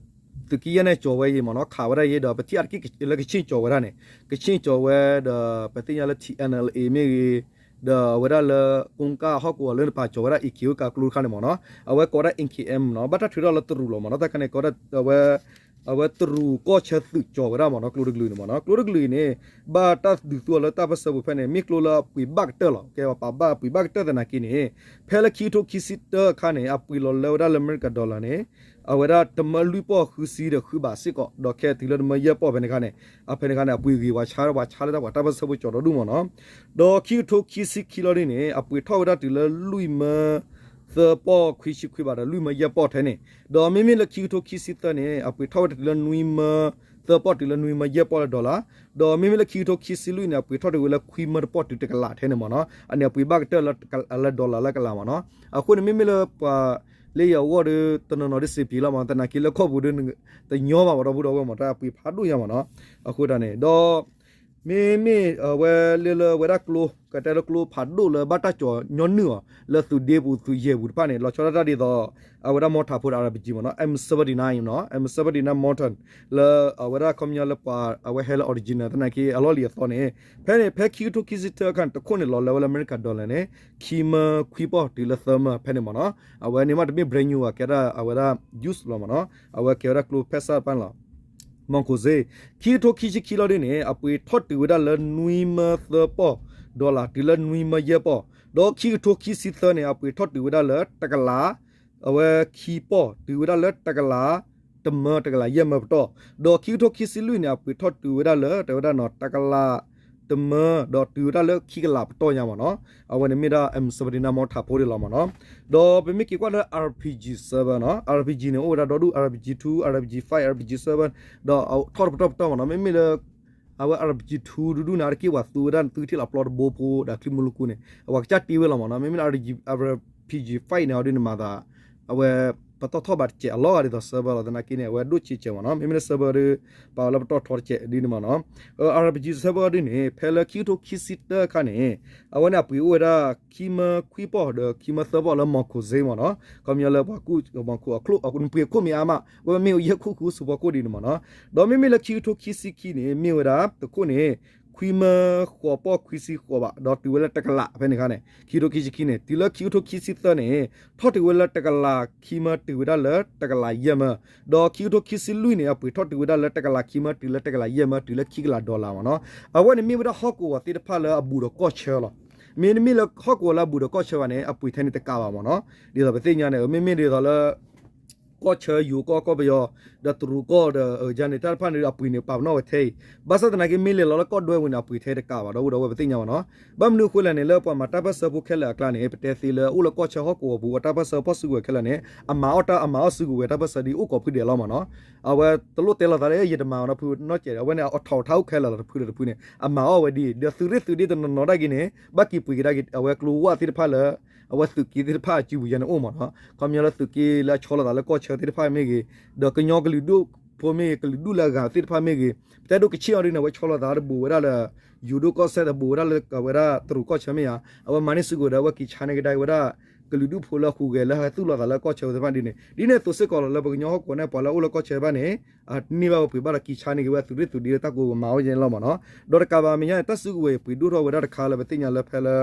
သုးက့ယဲၢ်န့ၣ်ကၠီၤဝဲအံၤမ့ၢ်နီၤ, ခးဝဲဒၣ်အံၤဒီး ပထံၣ်အါတက့ၢ်လၢကဆ့ၣ်ကၠီၤဝဲဒၣ်န့ၣ်, ကဆ့ၣ်ကၠီၤဝဲဒီး ပသ့ၣ်ညါလၢ TNLA မ့ၢ်ဂ့ၤ, ဒီးအဝဲဒၣ်လၢ ကိကၣ်ဟီၣ်ကဝီၤလၢနပာ်ကၠီၤဝဲဒၣ် AK ဝဲကးကျိတခါန့ၣ်မ့ၢ်နီၤ, အဝဲကိးဝဲဒၣ် AK M နီၤ, ဘၣ်တၢ်ထုးထီၣ်လၢတရူးလီၤမ့ၢ်နီၤ, တၢ်ခါန့ၣ်ကိးဝဲဒၣ် အဝဲ အဝဲတရူးကီၢ်ဆၢသုးကၠီၤဝဲဒၣ်မ့ၢ်နီၤ, ကျိတကလုာ်န့ၣ်မ့ၢ်နီၤ, ကျိတကလုာ်အံၤန့ၣ် ဘၣ်တၢ်ဒုးသူအီၤလၢတၢ်ပၢၢ်ဆၢပူၤဖဲန့ၣ် မ့ၢ်ကျိလၢအပှ့ၤဘၣ်ကတၢၢ်လီၤ, ကဲပှၤပာ်ဘၣ်ပှ့ၤဘၣ်ကတၢၢ်သနာ်က့န့ၣ် ဖဲလၢခံကထိခံဆံတၢအခါန့ၣ် အပှ့ၤလီၤလၢဝဲဒၣ်လၢအမဲရကၤ dollar န့ၣ် အဝဲဒၣ်တမၢလွံၢ်ပီၢ်ဃုဆံဒီးဃုဘးစ့ၢ်ကီး, ဒီးခဲတုၤလၢတမၢယဲၢ်ပီၢ်ဖဲန့ၣ်အခါန့ၣ် အဖဲန့ၣ်အခါန့ၣ် အပှ့ၤဂ့ၤပှၤဆါ ပှၤဆါလၢတၢ်ပှၤတၢ်ပၢၢ်ဆၢဖိကၠီၤဒီဒူၣ်မ့ၢ်နီၤ, ဒီးခံကထိခံဆံခံလီၤဒ်န့ၣ် အပှ့ၤထီၣ်ဝဲဒၣ်တုၤလၢလွံၢ်မၢ သၢပီၢ်ခွံဆံခွံဘးဒီးလွံၢ်မၢယဲၢ်ပီၢ်ထဲန့ၣ်, ဒီးမ့မ့ၢ်လၢခံကထိခံဆံသၢန့ၣ် အပှ့ၤထီၣ်ဝဲဒၣ်တုၤလၢနွံမၢ သၢပီၢ်တုၤလၢနွံမၢယဲၢ်ပီၢ်လၢ dollar, ဒီးမ့မ့ၢ်လၢခံကထိခံဆံလွံၢ်န့ၣ် အပှ့ၤထီၣ်တုၤဝဲလၢခွံမၢတပီၢ်တုၤတကလးထဲန့ၣ်မ့ၢ်နီၤ, အန့ၣ်အပှ့ၤဘၣ်ကတၢၢ်လၢ dollar လၢကလးမ့ၢ်နီၤ, အဃိန့ၣ်မ့မ့ၢ်လၢပှၤ လၢယဂီၢ်ဒီး တနီၤနီၤဒ်စ့ပံၤလီၤမး, သနာ်က့လၢခီၣ်ပူၤဒီး တညီဘၣ်မး ဒီပုၢ်ဒီဝဲၢ်မး, တၢ်အပှ့ၤဖးဒိၣ်ညါမးနီၤ. အဃိတၢ်န့ၣ် ဒီး မ့မ့ၢ်အဝဲလၢလၢအဝဲဒၣ်ကျိ ကတဲလၢကျိဖးဒိၣ်လၢဘၣ်တၢ်ကၠီၤညီနုၢ်အီၤ လၢသုးဒ့ပူၤသုးယဲၢ်ပူၤတဖၣ်န့ၣ် လီၤဆီဒၣ်တၢ်ဒ်သိး အဝဲဒၣ် mortar ဖိဒီး အါရ်ပံကၠံ မးနီၤ, M seventy-nine မးနီၤ, M seventy-nine mortar လၢအဝဲဒၣ်ခီပညီလၢပှၤအဝဲဟဲလၢ original သနာ်က့အလီၢ်လံၤအသီန့ၣ် ဖဲန့ၣ် ဖဲခံကထိခံဆံတၢအခါန့ၣ် တခိၣ်န့ၣ်လီၤလၢဝဲလၢအမဲရကၤ dollar န့ၣ် ခံမၢခွံပီၢ်တုၤလၢသၢမၢဖဲန့ၣ်မးနီၤ. အဝဲန့ၣ်မးတမ့ၢ် brand new ဘၣ်, ကဲဒၣ်အဝဲဒၣ် used လီၤမးနီၤ, အဝဲကဲဝဲဒၣ်ကျိဖဲစၢ်တဖၣ်န့ၣ်လီၤ. မီၢ်ခိၣ်စ့ ခံကထိခံဆံခံလီၤဒ်န့ၣ် အပှ့ၤထီၣ်တုၤဝဲဒၣ်လၢနွံမၢသၢပီၢ် dollar တုၤလၢနွံမၢယဲၢ်ပီၢ်, ဒီးခံကထိခံဆံသၢန့ၣ် အပှ့ၤထီၣ်တုၤဝဲဒၣ်လၢတကလး အဝဲခံပီၢ်တုၤဝဲဒၣ်လၢတကလး တမၢတကလးယဲၢ်မၢပတီၢ်, ဒီးခံကထိခံဆံလွံၢ်န့ၣ် အပှ့ၤထီၣ်တုၤဝဲဒၣ်လၢ တဲဝဲဒၣ်နီၤ တကလး တမၢ ဒီးတုၤဝဲဒၣ်လၢခံကလးပတီၢ်ညါမးနီၤ. အဝဲန့ၣ်မ့ၢ်ဒၣ် M seventy-nine mortar ဖိဒၣ်လီၤမးနီၤ. ဒီးပမ့ၢ်က့ၤကွၢ်လၢ RPG seven နီၤ, RPG န့ၣ် အိၣ်ဝဲဒၣ်ဒီဒူၣ် RPG two, RPG five, RPG seven ဒီးထီၣ်တပတီၢ်ပတီၢ်မးနီၤ. မ့မ့ၢ်လၢ အဝဲ RPG two တဒူၣ်န့ၣ် အတက့ၢ်ပှၤသူဝဲဒၣ်သုထံၣ်လီၤပျီတဘိဖိဒီးချံမူလကူန့ၣ် အဝဲကစၢ်တ့ဝဲလီၤမးနီၤ. မ့မ့ၢ်လၢ RPG five န့ၣ် အီၤဒ်န့ၣ်မၤသး အဝဲ ပတီၢ်ထီၣ်ဘၣ်တစဲးအလီၢ်ဂၤဒ်သိး server လီၤ. သနာ်က့န့ၣ် အဝဲဒိၣ်ဆံးဆဲးမးနီၤ. မ့မ့ၢ်လၢ server ဒီး ပာ်လၢပတီၢ်ထီတစဲးဒ်န့ၣ်မးနီၤ. RPG server ဒ်န့ၣ် ဖဲလၢခံကထိခံဆံတၢအခါန့ၣ် အဝဲန့ၣ်အပှ့ၤအိၣ်ဝဲဒၣ် ခံမၢခွံပီၢ်ဒီးခံမၢသၢပီၢ်လၢ မီၢ်ခိၣ်စ့မးနီၤ. ခီပညီလၢပှၤကူၣ်မီၢ်ခိၣ်အခိၣ် နပှ့ၤအခိၣ်မ့ၢ်အါမး ဝဲမ့ၢ်ယဲၢ်ခိၣ်ဃုဆူဖီခိၣ်ဒ်န့ၣ်မးနီၤ. ဒီးမ့မ့ၢ်လၢခံကထိခံဆံခံန့ၣ် မ့ၢ်ဝဲဒၣ် တခိၣ်န့ၣ် ခွံမၢဃိးပီၢ်ခွံဆံဃိးဘး ဒီးတုၤဝဲလၢတကလးဖဲန့ၣ်အခါန့ၣ် ခံကထိခံဆံခံန့ၣ် တုၤလၢခံကထိခံဆံသၢန့ၣ် ထီၣ်တုၤဝဲလၢတကလးခံမၢတုၤဝဲဒၣ်လၢတကလးယဲၢ်မၢ, ဒီးခံကထိခံဆံလွံၢ်န့ၣ် အပှ့ၤထီၣ်တုၤဝဲဒၣ်လၢတကလးခံမၢတုၤလၢတကလးယဲၢ်မၢ တုၤလၢခံကလး dollar မးနီၤ. အဝဲန့ၣ်မ့ၢ်ဝဲဒၣ်ဟီၣ်ကဝီၤသ့ၣ်တဖၣ်လၢအဘူးဒီးကီၢ်ဆၢလီၤ. မ့တမ့ၢ်လၢဟီၣ်ကဝီၤလၢအဘူးဒီးကီၢ်ဆၢဘၣ်န့ၣ် အပှ့ၤထဲန့ၣ်တကးဘၣ်မးနီၤ. ဒ်သိးပသ့ၣ်ညါန့ၣ် မ့မ့ၢ်ဒ်သိးလၢ ကီၢ်ဆၢယိၤကီၢ် ကီၢ်ပယီၤ ဒီးတရူးကီၢ်ဒီး ယါန့ၣ် တၢ်တဖၣ်န့ၣ် အပှ့ၤန့ၣ်ပာ်ပနီၣ်ဝဲထဲအံၤ, ဘၣ်ဆၣ်သနာ်က့ မ့ၢ်လဲၤလီၤလၢကီၢ်ဒွဲပူၤန့ၣ် အပှ့ၤထဲတကးဘၣ် ဒီပုၢ်ဒီဝဲၢ်ပသ့ၣ်ညါဘၣ်နီၤ. ဘၣ်မနုၤအဃိလဲၣ်န့ၣ် လၢပှၤမၤတၢ်ပၢၢ်ဆၢဖိခဲလၢာ်အကျါန့ၣ် ပတဲသ့လၢအိၣ်လၢကီၢ်ဆၢဟီၣ်ကဝီၤပူၤ အတၢ်ပၢၢ်ဆၢဖီၣ်စုကဝဲၤခဲလၢာ်န့ၣ် အမၤအီၣ်တၢ်အမၤအီၣ်စုကဝဲၤတၢ်ပၢၢ်ဆၢဒ်အိၣ်ကိးဖုဒဲးလီၤမးနီၤ. အဝဲတလိၣ်တဲလီၤသးလၢယတမၤအီၤနီတဖုနီတစဲးဒီး အဝဲန့ၣ်အထီၣ်အထါအိၣ်ခဲလၢာ်လီၤတဖုဒီးတဖုန့ၣ် အမၤအီၣ်ဝဲဒ်အံၤ ဒီးသုးရ့ၣ်သုးဒ့တနီၤနီၤဒၣ်က့ၤန့ၣ် ဘၣ်က့ၤပှ့ၤကဒါက့ၤ အဝဲကျိဝၣ်သ့ၣ်တဖၣ်လၢ အဝဲသုးက့သ့ၣ်တဖၣ်အစုပူၤယါန့ၣ်အိၣ်မးနီၤ. ခီပညီလၢသုးက့လၢအဆီလီၤသးလၢကီၢ်ဆၢသ့ၣ်တဖၣ်မ့ၢ်ဂ့ၤ, ဒီးကညီကလုာ်ဒူၣ်ဖိမ့ၢ်ဂ့ၤ ကလုာ်ဒူၣ်လၢအဂၤသ့ၣ်တဖၣ်မ့ၢ်ဂ့ၤ, ပတဲဒိၣ်ကဆ့ၣ်အီၤဒ်န့ၣ် အဝဲဆီလီၤသးတဘူးဝဲဒၣ်လၢ ယိၤဒိၣ်ကီၢ်စဲၣ် တဘူးဝဲဒၣ်လၢအဝဲဒၣ်တရူးကီၢ်ဆၢမ့ၢ်ဧါ, အဝဲမၤန့ၢ်စုကဝဲၤဒီး အဝဲက့ၤဆါန့ၢ်ကဒါက့ၤဝဲဒၣ် ကလုာ်ဒူၣ်ဖိလၢအဟူးဂဲၤလၢဟဲသူၣ်လီၤသးလၢကီၢ်ဆၢသ့ၣ်တဖၣ်ဒ်န့ၣ် ဒ်န့ၣ်အသိးစ့ၢ်ကီးလီၤ လၢပကညီဟီၣ်ကဝီၤန့ၣ် ပှၤလၢအအိၣ်လၢကီၢ်ဆၢဘၣ်န့ၣ် န့ၢ်ဘၣ်ဝဲပှ့ၤဘၣ်ဒီးက့ၤဆါန့ၢ်က့ၤဝဲသုးရ့ၣ်သုးဒ့လၢတၢ်ကိးပမၤဝဲယဲၢ်န့ၣ်လီၤမးနီၤ. ဒီးတကးဘၣ်မဲာ်ညါန့ၣ် တၢ်စုကဝဲၤပှ့ၤဒိၣ်ထီၣ်ဝဲဒၣ်တခါလၢပသ့ၣ်ညါလၢဖဲလၢ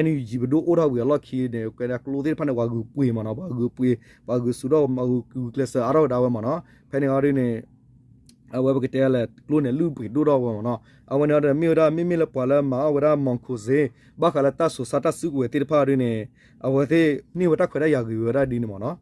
NUG ပဒိၣ်အိၣ်ထီၣ်ဝံၤအလီၢ်ခံန့ၣ် ကဲဒၣ်ကျိသ့ၣ်တဖၣ်န့ၣ် ပှၤဂုာ်ပှ့ၤမးနီၤ, ပှၤဂုာ်ပှ့ၤ ပှၤဂုာ်ဆူၣ်ထီၣ် ဂုာ်ကျဲးစၢးအါထီၣ်ဝဲဒၣ်ဝဲမးနီၤ. ဖဲန့ၣ်အီၤဒ်န့ၣ် အဝဲပကတဲလဲၣ် ကျိန့ၣ်လုၢ်ပှ့ၤဒိၣ်ထီၣ်ဝဲမးနီၤ. အဝဲန့ၣ်အီၤဒီးမ့ၢ်ဝဲဒၣ် မ့မ့ၢ်လၢပှၤလၢမၤအီၣ်ဝဲဒၣ်မီၢ်ခိၣ်စ့ ဘၣ်ဃးလၢတၢ်စိၤဆါတၢ်စုကဝဲၤသ့ၣ်တဖၣ်အီၤဒ်န့ၣ် အဝဲသ့ၣ်န့ၢ်ဝဲတၢ်ခွဲးတၢ်ယာ်ဂ့ၤဝဲဒၣ်ဒ်န့ၣ်မးနီၤ.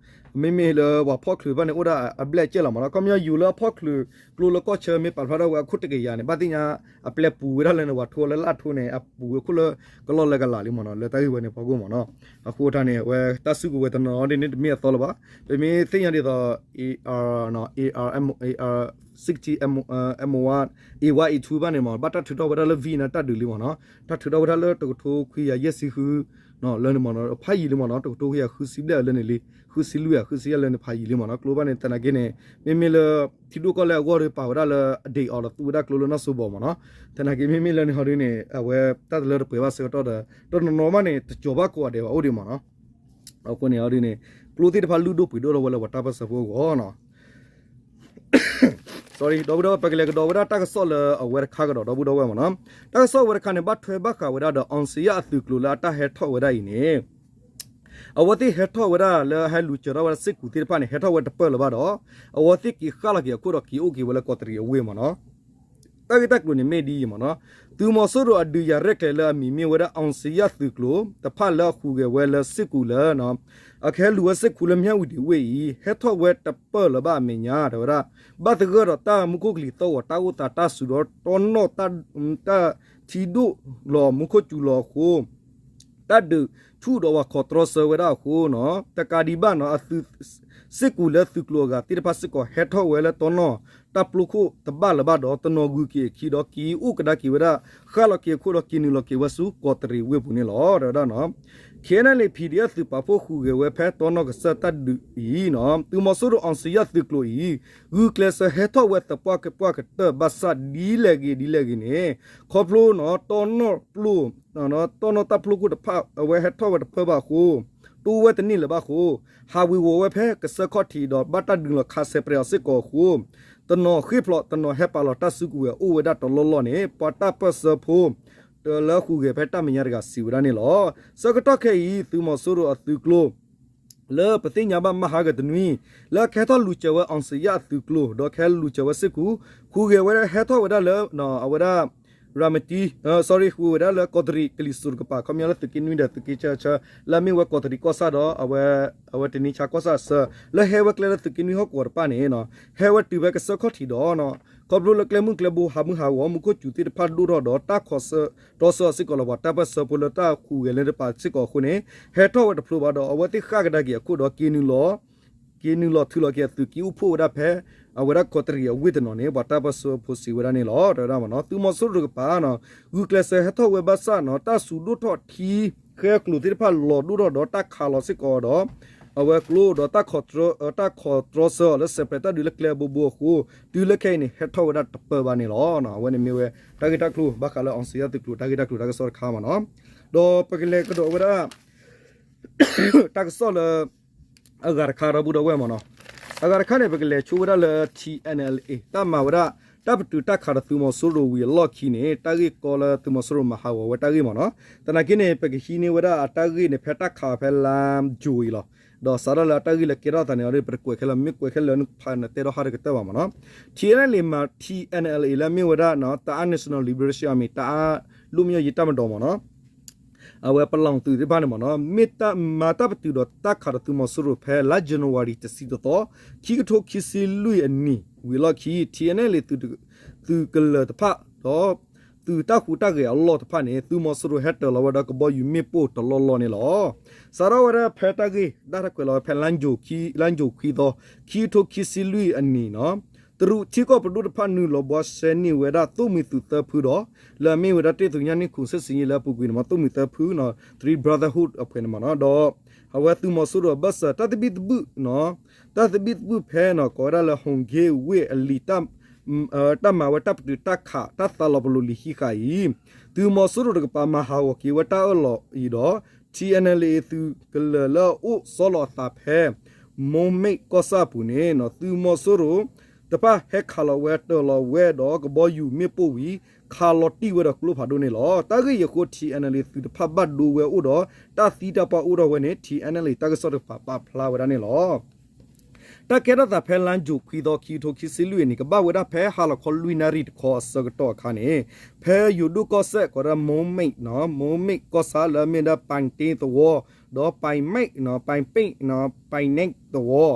မ့မ့ၢ်လၢပှၤဖီၣ်ချုးဘၣ်န့ၣ် အိၣ်ဒၣ်အဘျဲၣ်အကၠဲၣ်လီၤမးနီၤ. ခီပညီယူၤလၢအဖီၣ်ချုးကျိလၢကီၢ်ဆၢမ့ၢ်ပာ်ဖျါထီၣ်ဝဲအခိၣ်တကယၤန့ၣ် ဘၣ်သ့ၣ်ညါ အပျဲပူၤဝဲဒၣ်လၢန့ၣ် ပှၤထိလၢလၢအထိန့ၣ် အပူၤဝဲခိၣ်လၢကလီၢ်လၢကလးလံမးနီၤ လၢတၢ်ဂ့ၢ်ဝဲန့ၣ်ဖီခိၣ်မးနီၤ. အဃိတၢ်န့ၣ် အဝဲတၢ်စုကဝဲၤတနီၤဒ်န့ၣ်တမ့ၢ်အသီလၢၤဘၣ်. ပမ့ၢ်သ့ၣ်ညါဒ်သိး AR, AR, AR sixty, MO one, A one, A two ဘၣ်န့ၣ်မး ဘၣ်တၢ်ထုးထီၣ်ဝဲဒၣ်လၢ Vietnam တၢ်ဒုးလံမးနီၤ. တၢ်ထုးထီၣ်ဝဲဒၣ်လၢတကထိခွံကယၤယဲၢ်ဆံဃု လၢန့ၣ်မးနီၤ ဖးယံာ်လံမးနီၤ တကထိခွံကယၤဃုဆံဘျဲၣ်လၢန့ၣ်လံ ဃုဆံလွံၢ်ဧါ ဃုဆံယဲၢ်လၢန့ၣ်ဖးယံာ်လံမးနီၤ. ကျိဘၣ်န့ၣ် သနာ်က့န့ၣ် မ့မ့ၢ်လၢ ထံဒိၣ်ကီၢ်လဲၢ်အဂီၢ်ဒီးပာ်ဝဲဒၣ်လၢအဒ့အီၤဒီးသူဝဲဒၣ်ကျိလၢနီၢ်စိဘီမးနီၤ. သနာ်က့မ့မ့ၢ်လၢန့ၣ်ဟီဒ်န့ၣ် အဝဲတၢ်တလၢတပှဲၤဘၣ်ဆၢကတီၢ်ဒီး တနီၤနီၤဘၣ်န့ၣ် တကၠီၤဘၣ်ကိးဂၤဒဲးဘၣ်အိၣ်ဒံးမးနီၤ. အဃိန့ၣ်ဟီဒ်န့ၣ် ကျိသ့ၣ်တဖၣ်လုၢ်ဒိၣ်ပှ့ၤဒိၣ်ထီၣ်ဝဲလၢပှၤတၢ်ပၢၢ်ဆၢဖိအဂီၢ်နီၤ. ဒီပုၢ်ဒီဝဲၢ် ပကလဲၤကဒီးဝဲဒၣ်တၢ်ကစီၣ်လၢအဝဲတခါကဒီး ဒီပုၢ်ဒီဝဲၢ်မးနီၤ. တၢ်ကစီၣ်အဝဲတခါန့ၣ် ဘၣ်ထွဲဘၣ်ဃးဝဲဒၣ်ဒီး အောင်ဇေယျ အသုးကျိၤလၢအတၢ်ဟဲထီၣ်ဝဲဒၣ်အံၤန့ၣ် အဝဲသ့ၣ်ဟဲထီၣ်ဝဲဒၣ်လၢဟဲလူၤစၢၤထီၣ်ဝဲဒၣ်စ့ၢ်ကီးသ့ၣ်တဖၣ်န့ၣ် ဟဲထီၣ်ဝဲတပၢၢ်လၢၤဘၣ်ဒီး အဝဲသ့ၣ်က့ၤဃၣ်လီၤက့ၤအခိၣ်ဒီးက့ၤအိၣ်က့ၤဝဲလၢကီးတရံးအဝ့ၢ်မးနီၤ. တၢ်ဂ့ၢ်တၢ်ကျိၤန့ၣ်မ့ၢ်ဒ်အံၤမးနီၤ. သုးမီၤစိရိၤအဒုးယၤရဲၣ်ကျဲၤလၢအမံၤမ့ၢ်ဝဲဒၣ် အောင်ဇေယျ သုးကျိၤ တဖၣ်လၢအဟူးဂဲၤဝဲလၢစ့ၢ်ကီးလၢ အကဟဲလူၤဝဲစ့ၢ်ကီးလၢမၠၣ်ဝတံၤဝ့ၢ်အံၤ ဟဲထီၣ်ဝဲတပၢၢ်လၢၤဘၣ်အမဲာ်ညါ တဲဝဲဒၣ် ဘၣ်သဂၢၢ်ဒီးတၢ်မူခိၣ်ကလံၤသီၣ်ဂီၤ တၢ်အိၣ်သးတၢ်စူၤဒီးတီနီၣ် တၢ်ထံဒိၣ်လီၤမူခိၣ်စူၤလီၤအဃိ တၢ်ဒုးဆူၣ်ဒီးပှၤခိးတြီဆၢဝဲဒၣ်အဃိနီၤ တကးဒံးဘၣ်နီၤ အသုး စ့ၢ်ကီးလၢသုးကျိၤအဂၤသ့ၣ်တဖၣ်စ့ၢ်ကီး ဟဲထီၣ်ဝဲလၢတီနီၣ် တၢ်ပျိခိၣ်တဘၣ်လၢၤဘၣ်ဒီး တနီၤဂုၤက့ၤအခံဒီး က့ၤအိၣ်ကဒါက့ၤဝဲဒၣ် ဃၣ်လီၤက့ၤအခိၣ်ဒီး က့ၤနုာ်လီၤက့ၤဝဲဆူကီးတရံးဝ့ၢ်ပူၤန့ၣ်လီၤ တဲဝဲဒၣ်နီၤ. ခ့ၣ်အဲၣ်ယူၣ် ပီၣ်အ့ၣ် သုးပာ်ဖှိၣ်ဟူးဂဲၤဝဲဖဲတီနီၣ်ကစၢ်တၢ်ဒုးအံၤနီၤ သုးမီၤစိရိၤ အောင်ဇေယျ သုးကျိၤအံၤ ဂုာ်ကျဲးစၢးဟဲထီၣ်ဝဲသပှၢ်ကပှၢ်ကတၢၢ်ဘၣ်ဆၣ်ဒ်လဲၣ်ဂ့ၤဒ်လဲၣ်ဂ့ၤန့ၣ် ခီဖျိနီၤ တီနီၣ်ပျိ တီနီၣ်တၢ်ပျိခိၣ်တဖၣ် အဝဲဟဲထီၣ်ဝဲတဖၢဘၣ်အဃိ တအိၣ်ဝဲတန့ၢ်လၢၤဘၣ်အဃိ ဟးဝ့ၤဝီၤဝဲဖဲကစၢၢ်ခီၣ်ထံးဒီး ဘၣ်တၢ်ဒုးလီၤခးဆဲးပြဲးအီၤစ့ၢ်ကီးအဃိ တနီၤဃ့ၢ်ဖျိး တနီၤဟဲပာ်လီၤတၢ်စုကဝဲၤအိၣ်ဝဲဒၣ်တလီၢ်လီၢ်န့ၣ် ပှၤတၢ်ပၢၢ်ဆၢဖိ လၢဟူးဂဲၤဖဲတၢ်မဲာ်ညါတဂၤစံးဝဲဒၣ်န့ၣ်လီၤ. ဆၢကတီၢ်ခဲအံၤ သုးမီၤစိရိၤအသုးကျိၤ လၢပသ့ၣ်ညါဘၣ်မဟါကတနွံ လၢကဟဲထီၣ်လူၤစၢၤဝဲ အောင်ဇေယျ အသုးကျိၤ ဒီးကဟဲလူၤစၢၤဝဲစ့ၢ်ကီး ဟူးဂဲၤဝဲဟဲထီၣ်ဝဲဒၣ်လၢ အဝဲဒၣ် ရၤမတံ sorry ဟူးဂဲၤဝဲဒၣ်လၢကီးတရံးကလံၤစိးတကပၤ ခီပညီလၢသုးက့နွံဒီးသုးက့ဆၢဆၢ လၢအမ့ၢ်ဝဲကီးတရံးကီၢ်ဆၣ်ဒီး အဝဲတနံဆါကီၢ်ဆၣ်အဆၢ လၢဟဲဝဲကျဲလၢသုးက့နွံဟီၣ်ကဝီၤတဖၣ်န့ၣ် ဟဲဝဲတုၤဖဲကစၢၢ်ခီၣ်ထံးဒီး ခီဖျိလၢကျဲမုၢ်ကျဲဘိဟးမုၢ်ဟးဂီၤ မူခိၣ်စူၤသ့ၣ်တဖၣ်ဒိၣ်ထီၣ်ဒီး တၢ်ခီၣ်ဆၢ တီဆၢအီၤစ့ၢ်ကီးလီၤ ပှၤတၢ်ပၢၢ်ဆၢဖိလၢတၢ်ဟူးဂဲၤလၢတပၤစ့ၢ်ကီးအဃိန့ၣ် ဟဲထီၣ်ဝဲတဖျိဘၣ်ဒီး အဝဲသ့ၣ်ဃၣ်ကဒါက့ၤအခိၣ်ဒီးက့ၤနုာ်လီၤ က့ၤနုာ်လီၤထုးလီၤက့ၤအသုးက့အိၣ်ဖှိၣ်ဝဲဒၣ်ဖဲ အဝဲဒၣ်ကီးတရံးအဝ့ၢ်တနီၤန့ၣ် ပှၤတၢ်ပၢၢ်ဆၢဖိစံးဝဲဒၣ်န့ၣ်လီၤ တဲဝဲဒၣ်မနီၤ. သုးမီၤစိရိၤတကပၤ ဂုာ်ကျဲးစၢးဟဲထီၣ်ဝဲဘၣ်ဆၣ်နီၤ တၢ်စူၤဒိၣ်ထီၣ်ထံ ဃဲကျိၤသ့ၣ်တဖၣ်လီၤဒိၣ်ထီၣ်ဒီးတၢ်ခးလီၤစ့ၢ်ကီးဒီး အဝဲကျိဒီး တၢ်ခီၣ်တြီဆၢအီၤလၢဆဲးပြဲးတၢ်ဒုးလၢကျဲအဘိဘိအဃိ တုၤလၢခဲအံၤန့ၣ် ဟဲထီၣ်ဝဲဒၣ်တပၢဘၣ်န့ၣ်လီၤ. အဝဲန့ၣ်မ့ၢ်ဝဲ တၢ်ဂ့ၢ်တၢ်ကျိၤ ဘၣ်ဃးလၢ အောင်ဇေယျ သုးကျိၤ တၢ်ဂ့ၢ်တၢ်ကျိၤတၢ်ကစီၣ်တခါမနီၤ. ဒီးပကလဲၤကဒီးဝဲဒၣ် တၢ်ကစီၣ်လၢ အဂၤတခါဒီပုၢ်ဒီဝဲၢ်မနီၤ. အဂၤတခါန့ၣ် ပကလဲၤဆိဝဲဒၣ်လၢ ထံ NLA တၢ်မၤဝဲဒၣ် တၢ်ပတုာ်တၢ်ခးဒီးသုးမီၤစိရိၤဝံၤအလီၢ်ခံန့ၣ် တၢ်ဂ့ၢ်ကီလၢသုးမီၤစိရိၤမၤဟးဂီၤဝဲတၢ်ဂ့ၢ်မနီၤ. သနာ်က့န့ၣ် ပကဟံးန့ၢ်ဝဲဒၣ်အတၢ်ဂ့ၢ်န့ၣ် ဖဲတၢ်ခးဖဲလါယူၤအံၤလီၤ. ဒီးစးထီၣ်လၢအတၢ်ဂ့ၢ်လၢကဲထီၣ်သးန့ၣ် ပတကွဲးခဲလၢာ် မ့ၢ်ကွဲးခဲလၢာ်န့ၣ်ဖးနတဲထီၣ်ဟါတကတၢၢ်ဘၣ်မနီၤ. ထံ NLA မၤ ထံ NLA လၢအမ့ၢ်ဝဲဒၣ် တအါ National Liberation Army တအါလွတ်မြောက်ရေးတပ်မတော် မနီၤ အဝဲပလီၢ်သုးသ့ၣ်တဖၣ်န့ၣ်မနီၤ မ့ၢ်တၢ်မၤတၢ်ပတုာ်ဒီးတၢ်ခးဒီးသုးမီၤစိရိၤဖဲလါ January တဆံတသီ ခံကထိခံဆံလွံၢ်အနံၤဝံၤအလီၢ်ခံ ထံ NLA သုးကလၢၤတဖၣ်ဒီး သုးတၢ်ဟူးတၢ်ဂဲၤအလီၢ်တဖၣ်န့ၣ် သုးမီၤစိရိၤဟဲတၢၤလီၤဝဲဒီးကဘီယူၤမ့ၣ်ပိၢ်တလီၢ်လီၢ်န့ၣ်လီၤ. စးထီၣ်ဝဲဒၣ်ဖဲတၢ်ဂ့ၢ်ဒၣ်တၢ်ကွဲးလီၤဝဲဖဲ လါယူၤခွံသီ ခံကထိခံဆံလွံၢ်အနံၤနီၤ တရူးထံကီၢ်ပဒိၣ်တဖၣ်နုာ်လီၤဘှါရှဲန့ၢ်ဝဲဒၣ်သိၣ်မှံၤသုးသၢဖုဒီး လၢအမ့ၢ်ဝဲဒၣ် တစ် သုည နှစ် ခု စစ်ဆင်ရေး လၢအပူၤကွံာ်န့ၣ်မနီၤ သိၣ်မှံၤသၢဖုနီၤ Three Brotherhood အဖှဲးန့ၣ်မနီၤ ဒီးအဝဲသုးမီၤစိရိၤအဘၢၣ်စၢၤ တၢ်သဘံၣ်သဘုၣ်နီၤ တၢ်သဘံၣ်သဘုၣ်ဖဲနီၤ ကိးဝဲဒၣ်လၢ ဟိၣ်က့ဝ့ၢ်အလံာ် တၢ်မၤဝဲတၢ်ပတုာ်တၢ်ခး တၢ်သးလီၤပလိာ်လံာ်ဟံးဃာ်အံၤ သုးမီၤစိရိၤတကပၤမၤဟးဂီၤက့ၤဝဲတၢ်အၢၣ်လီၤအံၤဒီး ထံ NLA သုးကလၢၤလၢအအိၣ်ဆီလီၤအသးဖဲ မိၢ်မ့ၣ်ကီၢ်ဆၣ်အပူၤန့ၣ် သုးမီၤစိရိၤတဖၣ်ဟဲခးလီၤဝဲတၢၤလီၤဝဲဒီးကဘီယူၤမ့ၣ်ပိၢ်ဝံၤ ခးလီၤတံၢ်ဝဲဒီးကျိဖးဒိၣ်န့ၣ်လီၤ. တၢ်ဂ့ၢ်အံၤအဃိ ထံ NLA သုးတဖၣ်ဘၣ်ဒိဝဲအိၣ်ဒီး တၢ်သံတၢ်ပှၢ်အိၣ်ထီၣ်ဝဲန့ၣ် ထံ NLA တၢ်ကစီၣ်တကပၤပာ်ဖျါဝဲဒၣ်န့ၣ်လီၤ. တၢ်ကဲထီၣ်သးဖဲလါယူၤခွံသီ ခံကထိခံဆံလွံၢ်အနံၤ ကဘၣ်ဝဲဒၣ်ဖဲဟါလီၤခီလွံၢ်နၣ်ရံၣ်တခီအဆၢကတီၢ်အခါန့ၣ် ဖဲယိၤဒိၣ်ကီၢ်စဲၣ် ကိးဝဲဒၣ် မိၢ်မ့ၣ်နီၤ မိၢ်မ့ၣ်ကီၢ်ဆၣ်လၢအမ့ၢ်ဝဲဒၣ် ပၢ်တ့သဝီ ဒီးပၢ်မဲၣ်နီၤ ပၢ်ပ့ၣ်နီၤ ပၢ်နဲၣ်သဝီ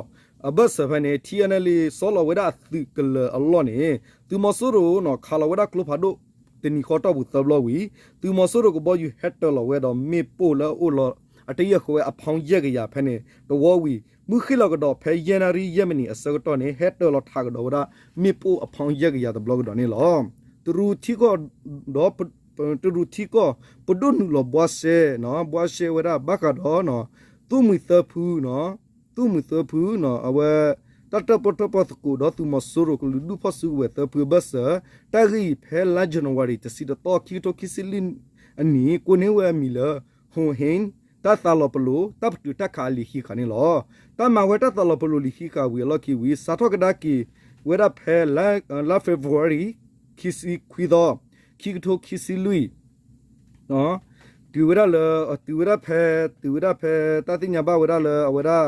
အဘၢၣ်စၢၤဖဲန့ၣ် ထံ NLA ဆီလီၤဝဲဒၣ်အသုးကလၢၤအလီၢ်န့ၣ် သုးမီၤစိရိၤနီၤ ခးလီၤဝဲဒၣ်ကျိဖးဒိၣ် တနံၤဃီတီၢ်ပူၤသၢဘျီဝံၤ သုးမီၤစိရိၤကဘီယူၤဟဲတၢၤလီၤဝဲဒီးမ့ၣ်ပိၢ်လၢအအိၣ်လီၤ အတယဲၢ်ဃီဝဲအဖီယဲၢ်ကယၤဖဲန့ၣ် တဝီဝံၤ မုၢ်ဃ့ၢ်လီၤကဒီးဖဲယဲၢ်နၣ်ရံၣ်ယဲၢ်မံးနံးအဆၢကတီၢ်န့ၣ် ဟဲတၢၤလီၤထးကဒီးဝဲဒၣ် မ့ၣ်ပိၢ်အဖီယဲၢ်ကယၤတဘျီကဒီးန့ၣ်လီၤ. တရူးထံကီၢ်ဒီး တရူးထံကီၢ် ပဒိၣ်နုာ်လီၤဘှါရှဲ ဘှါရှဲဝဲဒၣ်ဘၣ်ဃးဒီး သိၣ်မှံၤသၢဖု သိၣ်မှံၤသၢဖု အဝဲ တၢ်တၢၣ်ပီၣ်တၢၣ်ပီၣ်သကိးဒီးသုးမီၤစိရိၤကလုာ်ဒူၣ်ဖီၣ်စုကဝဲၤသၢဖုအဘၢၣ်စၢၤ တၢ်ဂ့ၢ်အံၤဖဲလါ January တဆံတသီ ခံကထိခံဆံလွံၢ်အနံၤ ကိးန့ၢ်ဝဲအမံၤလၢ ဟိၣ်ဟ့ၣ် တၢ်သးလီၤပလိာ် တၢ်ပတုာ်တၢ်ခးအလံာ်ဟံးဃာ်န့ၣ်လီၤ. တၢ်မၤဝဲတၢ်သးလီၤပလိာ်လံာ်ဟံးဃာ်ဝံၤအလီၢ်ခံဝံၤ စးထီၣ်ကဒါက့ၤဝဲဒၣ်ဖဲ လါ February ခံဆံခွံသီ ခံကထိခံဆံလွံၢ် တုၤဝဲဒၣ်လၢ တုၤဝဲဒၣ်ဖဲ တုၤဝဲဒၣ်ဖဲ တၢ်သ့ၣ်ညါဘၣ်ဝဲဒၣ်လၢအဝဲဒၣ်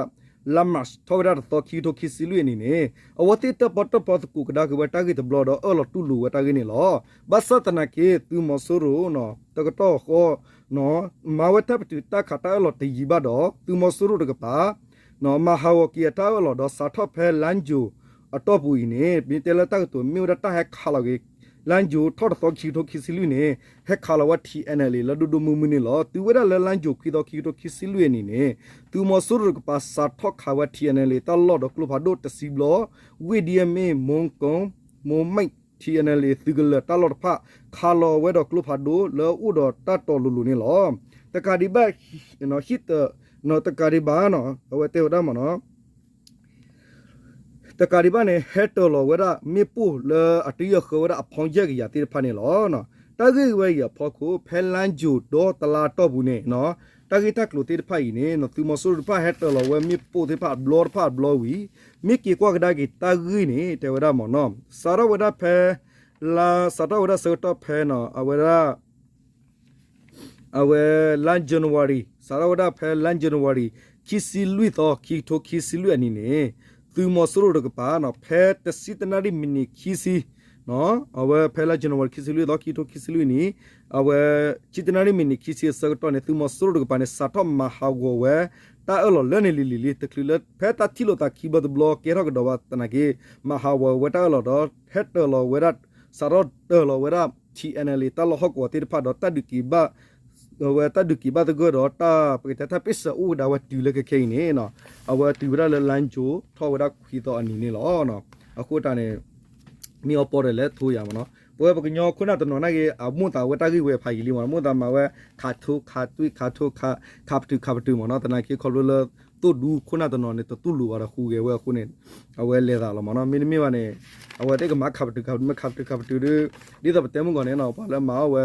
လါ March ထီၣ်ဝဲဒၣ်တသီ ခံကထိခံဆံလွံၢ်အနံၤန့ၣ် အဝဲသ့ၣ်တၢၣ်ပီၣ်တၢၣ်ပီၣ်သကိးကဒါက့ၤဝဲတၢ်ဂ့ၢ်တဘျီဒီးအၢၣ်လီၤတူၢ်လိာ်ဝဲတၢ်ဂ့ၢ်န့ၣ်လီၤ. ဘၣ်ဆၣ်သနာ်က့ သုးမီၤစိရိၤ တကတီၢ်ဃီ မၤဝဲတၢ်ပတုာ်တၢ်ခးတၢ်အၢၣ်လီၤတယံၤဘၣ်ဒီး သုးမီၤစိရိၤတကပၤ မၤဟးဂီၤက့ၤအတၢ်အၢၣ်လီၤဒီးစးထီၣ်ဖဲလါယူၤအတီၢ်ပူၤအံၤန့ၣ် မ့ၢ်တဲလၢတၢ်ကတိၤမ့ၢ်ဝဲဒၣ်တၢ်ဟဲခးလီၤက့ၤ လါယူၤထီၣ်တသီ ခံကထိခံဆံလွံၢ်န့ၣ် ဟဲခးလီၤဝဲ ထံၣ်အဲၣ်နဲၣ်လၢ ဒိၣ်ဒိၣ်မုၢ်မုၢ်န့ၣ်လီၤ. တုၤဝဲဒၣ်လၢလါယူၤခွံသီ ခံကထိခံဆံလွံၢ်အနံၤန့ၣ် သုးမီၤစိရိၤတကပၤ စးထီၣ်ခးဝဲ ထံၣ်အဲၣ်နဲၣ်လၢ တၢ်လီၢ်ဒီးကျိဖးဒိၣ်တဆံဘျီ, ဝ့ၢ်ဒံအမ့ၢ် မူကီ မိၢ်မိတ် ထံၣ်အဲၣ်နဲၣ်လၢ သုးကလၢၤတၢ်လီၢ်တဖၣ် ခးလီၤဝဲဒီးကျိဖးဒိၣ်လၢအအိၣ်ဒီးတၢ်တီၤလိၤလိၤန့ၣ်လီၤ. တကးဒံးဘၣ် ဟံၣ်တ တကးဒံးဘၣ်နီၤ အဝဲတဲဝဲဒၣ်မ့ၢ်နီၤ တကးဒံးဘၣ်န့ၣ် ဟဲတၢၤလီၤဝဲဒၣ် မ့ၣ်ပိၢ်လၢအတယၢၢ်ဃၢဝဲဒၣ်အဖီယဲၢ်ကယၤသ့ၣ်တဖၣ်န့ၣ်လီၤ. တၢ်ဂ့ၢ်ဝဲအံၤအဖီခိၣ် ဖဲလါယူၤဒီတလါတီၢ်ပူၤန့ၣ် တၢ်ဂ့ၢ်တၢ်ကျိၤသ့ၣ်တဖၣ်အံၤန့ၣ် သုးမီၤစိရိၤတဖၣ် ဟဲတၢၤလီၤဝဲမ့ၣ်ပိၢ်သ့ၣ်တဖၣ်အဘျီတဖၣ်အဘျီဝံၤ မ့ၢ်က့ၤကွၢ်ကဒါက့ၤတၢ်ဂ့ၢ်န့ၣ် တဲဝဲဒၣ်မ့ၢ်နီၤ စးထီၣ်ဝဲဒၣ်ဖဲ လါ စးထီၣ်ဝဲဒၣ်ဆၢကတီၢ်ဖဲနီၤ အဝဲဒၣ် အဝဲလါ January စးထီၣ်ဝဲဒၣ်ဖဲလါ January ခံဆံလွံၢ်သီ ခံကထိခံဆံလွံၢ်အနံၤန့ၣ် သုးမီၤစိရိၤတကပၤ ဖဲတဆံတနၣ်ရံၣ်မံးနံးခံဆံ အဝဲဖဲလါ January ခံဆံလွံၢ်သီ ခံကထိခံဆံလွံၢ်နံၤ အဝဲ ဆံတနၣ်ရံၣ်မံးနံးခံဆံအဆၢကတီၢ်န့ၣ် သုးမီၤစိရိၤတကပၤန့ၣ် စးထီၣ်မၤဟးဂီၤဝဲ တၢ်အၢၣ်လီၤလၢန့ၣ်လံၤလံၤလံၤ တချုးလၢဖဲတၢ်ထံၣ်လိာ်သးခံဘျီတဘျီကဲထီၣ်ကဒီးဘၣ်သနာ်က့ မၤဟးဂီၤဝဲတၢ်အၢၣ်လီၤဒီး ဟဲတၢၤလီၤဝဲဒၣ် စးထီၣ်တၢၤလီၤဝဲဒၣ် ထံၣ်အဲၣ်နဲၣ်လၢ တၢ်လီၢ်ဟီၣ်ကဝီၤသ့ၣ်တဖၣ်ဒီးတၢ်ဒုးက့ၤဘၣ် အဝဲတၢ်ဒုးက့ၤဘၣ်သဂၢၢ်ဒီးတၢ် ပကတဲတၢ်ပ့ၢ်စၢၤအိၣ်ကဒါဝဲတုၤလၢခဲခဲအံၤန့ၣ် အဝဲတုၤဝဲဒၣ်လၢလါယူၤထီၣ်ဝဲဒၣ်ခွံသီအနံၤန့ၣ်လီၤ. အဃိတၢ်န့ၣ် မ့ၢ်အီပီဒီးလဲၤထိယၤမ့ၢ်နီၤ ပဝဲပကညီခိၣ်နၢ်တနီၤနာ်က့ အမိၢ်သးဝဲတၢ်ဂ့ၢ်ဝဲဖးယံာ်လံမ့ၢ်နီၤ မိၢ်သးမၤဝဲ ခးထိခးသွံၣ်ခးထိခး ခးပတုာ်ခးပတုာ်မ့ၢ်နီၤ သနာ်က့ခီဖျိလၢ သိၣ်ဒူခိၣ်နၢ်တနီၤန့ၣ် တတူၢ်လိာ်ဘၣ်ဒီးဟူးဂဲၤဝဲအဃိန့ၣ် အဝဲလဲၤသးလီၤမ့ၢ်နီၤ မ့တမ့ၢ်ဘၣ်န့ၣ် အဝဲသ့ၣ်ကမၤခးပတုာ်ခးပတုာ် မ့ၢ်ခးပတုာ်ခးပတုာ်ဒီး ဒ်သိးပတဲမုၢ်ဂီၤန့ၣ်နီၤ ပှၤလၢမၤအီၣ်ဝဲ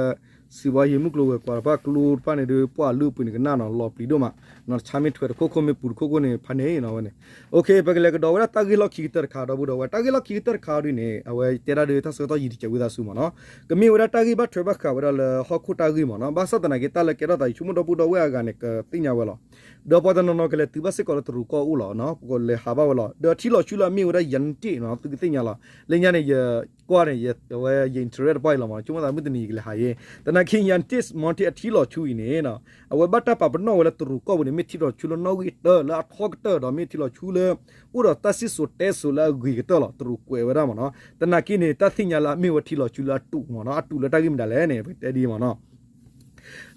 စံးဘၣ်ယံၤမုၢ်ကျိၤဝဲၤကွာ်တဖၣ်ကျိတဖၣ်န့ၣ်ဒီး ပှၤလုၢ်ပှ့ၤန့ၣ်ကနၣ်နီၤ လီၤပျံၤဒိၣ်မး နီၤတဆါမ့ၢ်ထွဲတခိၣ်ခိၣ်မ့ၢ်ပူၤတခိၣ်ခိၣ်န့ၣ် ဖးန့ၣ်နီၤဝဲန့ၣ် ပကလဲၤကဒီးဝဲဒၣ်တၢ်ဂ့ၢ်လီၢ်ခံကတၢၢ်တခါဒီပုၢ်ဒီဝဲၢ် တၢ်ဂ့ၢ်လီၢ်ခံကတၢၢ်တခါဒ်န့ၣ် အဝဲတဲဒၣ်ဒီးတၢ်ဆၢကတီၢ်ယံာ်တစဲးဝံသးစူၤမ့ၢ်နီၤ ကမ့ၢ်ဝဲဒၣ်တၢ်ဂ့ၢ်ဘၣ်ထွဲဘၣ်ဃးဝဲဒၣ်လၢဟီၣ်ခိၣ်တၢ်ဂ့ၢ်မ့ၢ်နီၤ ဘၣ်ဆၣ်သနာ်က့တၢ်လၢကဲထီၣ်သးယဆိကမိၣ်ဒီပုၢ်ဒီဝဲၢ်အဂၤန့ၣ် ကသ့ၣ်ညါဝဲလီၤ ဒီးပှၤတနီၤနီၤကလဲၤတုၤဘၣ်စ့ၢ်ကီးလၢတရူးကီၢ်အအိၣ်လီၤ ပကလဲၤဟးဘၣ်ဝဲလီၤ ဒီးထံလီၤဆူလၢအမ့ၢ်ဝဲဒၣ် ယၤတ့ၣ်နီၤ သုကသ့ၣ်ညါလီၤ လၢညါန့ၣ် ယကွၢ်န့ၣ် အဝဲယ interest တပှၢ်အံၤလီၤမ့ၢ်နီၤ ဆိကမိၣ်သးမုၢ်တနံၤယကလဲၤဟးယဲ သနာ်က့ ယၤတ့ၣ် မီထ့ အထံလီၤဆူအံၤန့ၣ် အဝဲဘၣ်တၢ်ပာ်ပနီၣ်ဝဲလၢတရူးကီၢ်ပူၤန့ၣ် မ့ၢ်ထံလီၤဆူလၢနီၣ်ဂံၢ်တၢလၢအထီကတၢၢ်ဒီးမ့ၢ်ထံလီၤဆူလၢ အိၣ်ဒီးတၢ်စံၣ်စိၤတဲစိၤလၢအဂ့ၤကတၢၢ်လီၤ တရူးကွဲးဝဲဒၣ်မ့ၢ်နီၤ သနာ်က့န့ၣ် တၢ်သ့ၣ်ညါလၢအမ့ၢ်ဝဲထံလီၤဆူလၢအတူးမ့ၢ်နီၤ အတူးလၢတၢ်ဂ့ၢ်မတၤလဲၣ်န့ၣ် ပကတဲဒ်မ့ၢ်နီၤ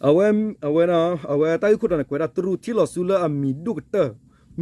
အဝဲ အဝဲ အဝဲတၢ်ဂ့ၢ်ခိၣ်တီန့ၣ် ကွဲးဒၣ်တရူးထံလီၤဆူလၢအမံၤဒိၣ်ကတၢၢ်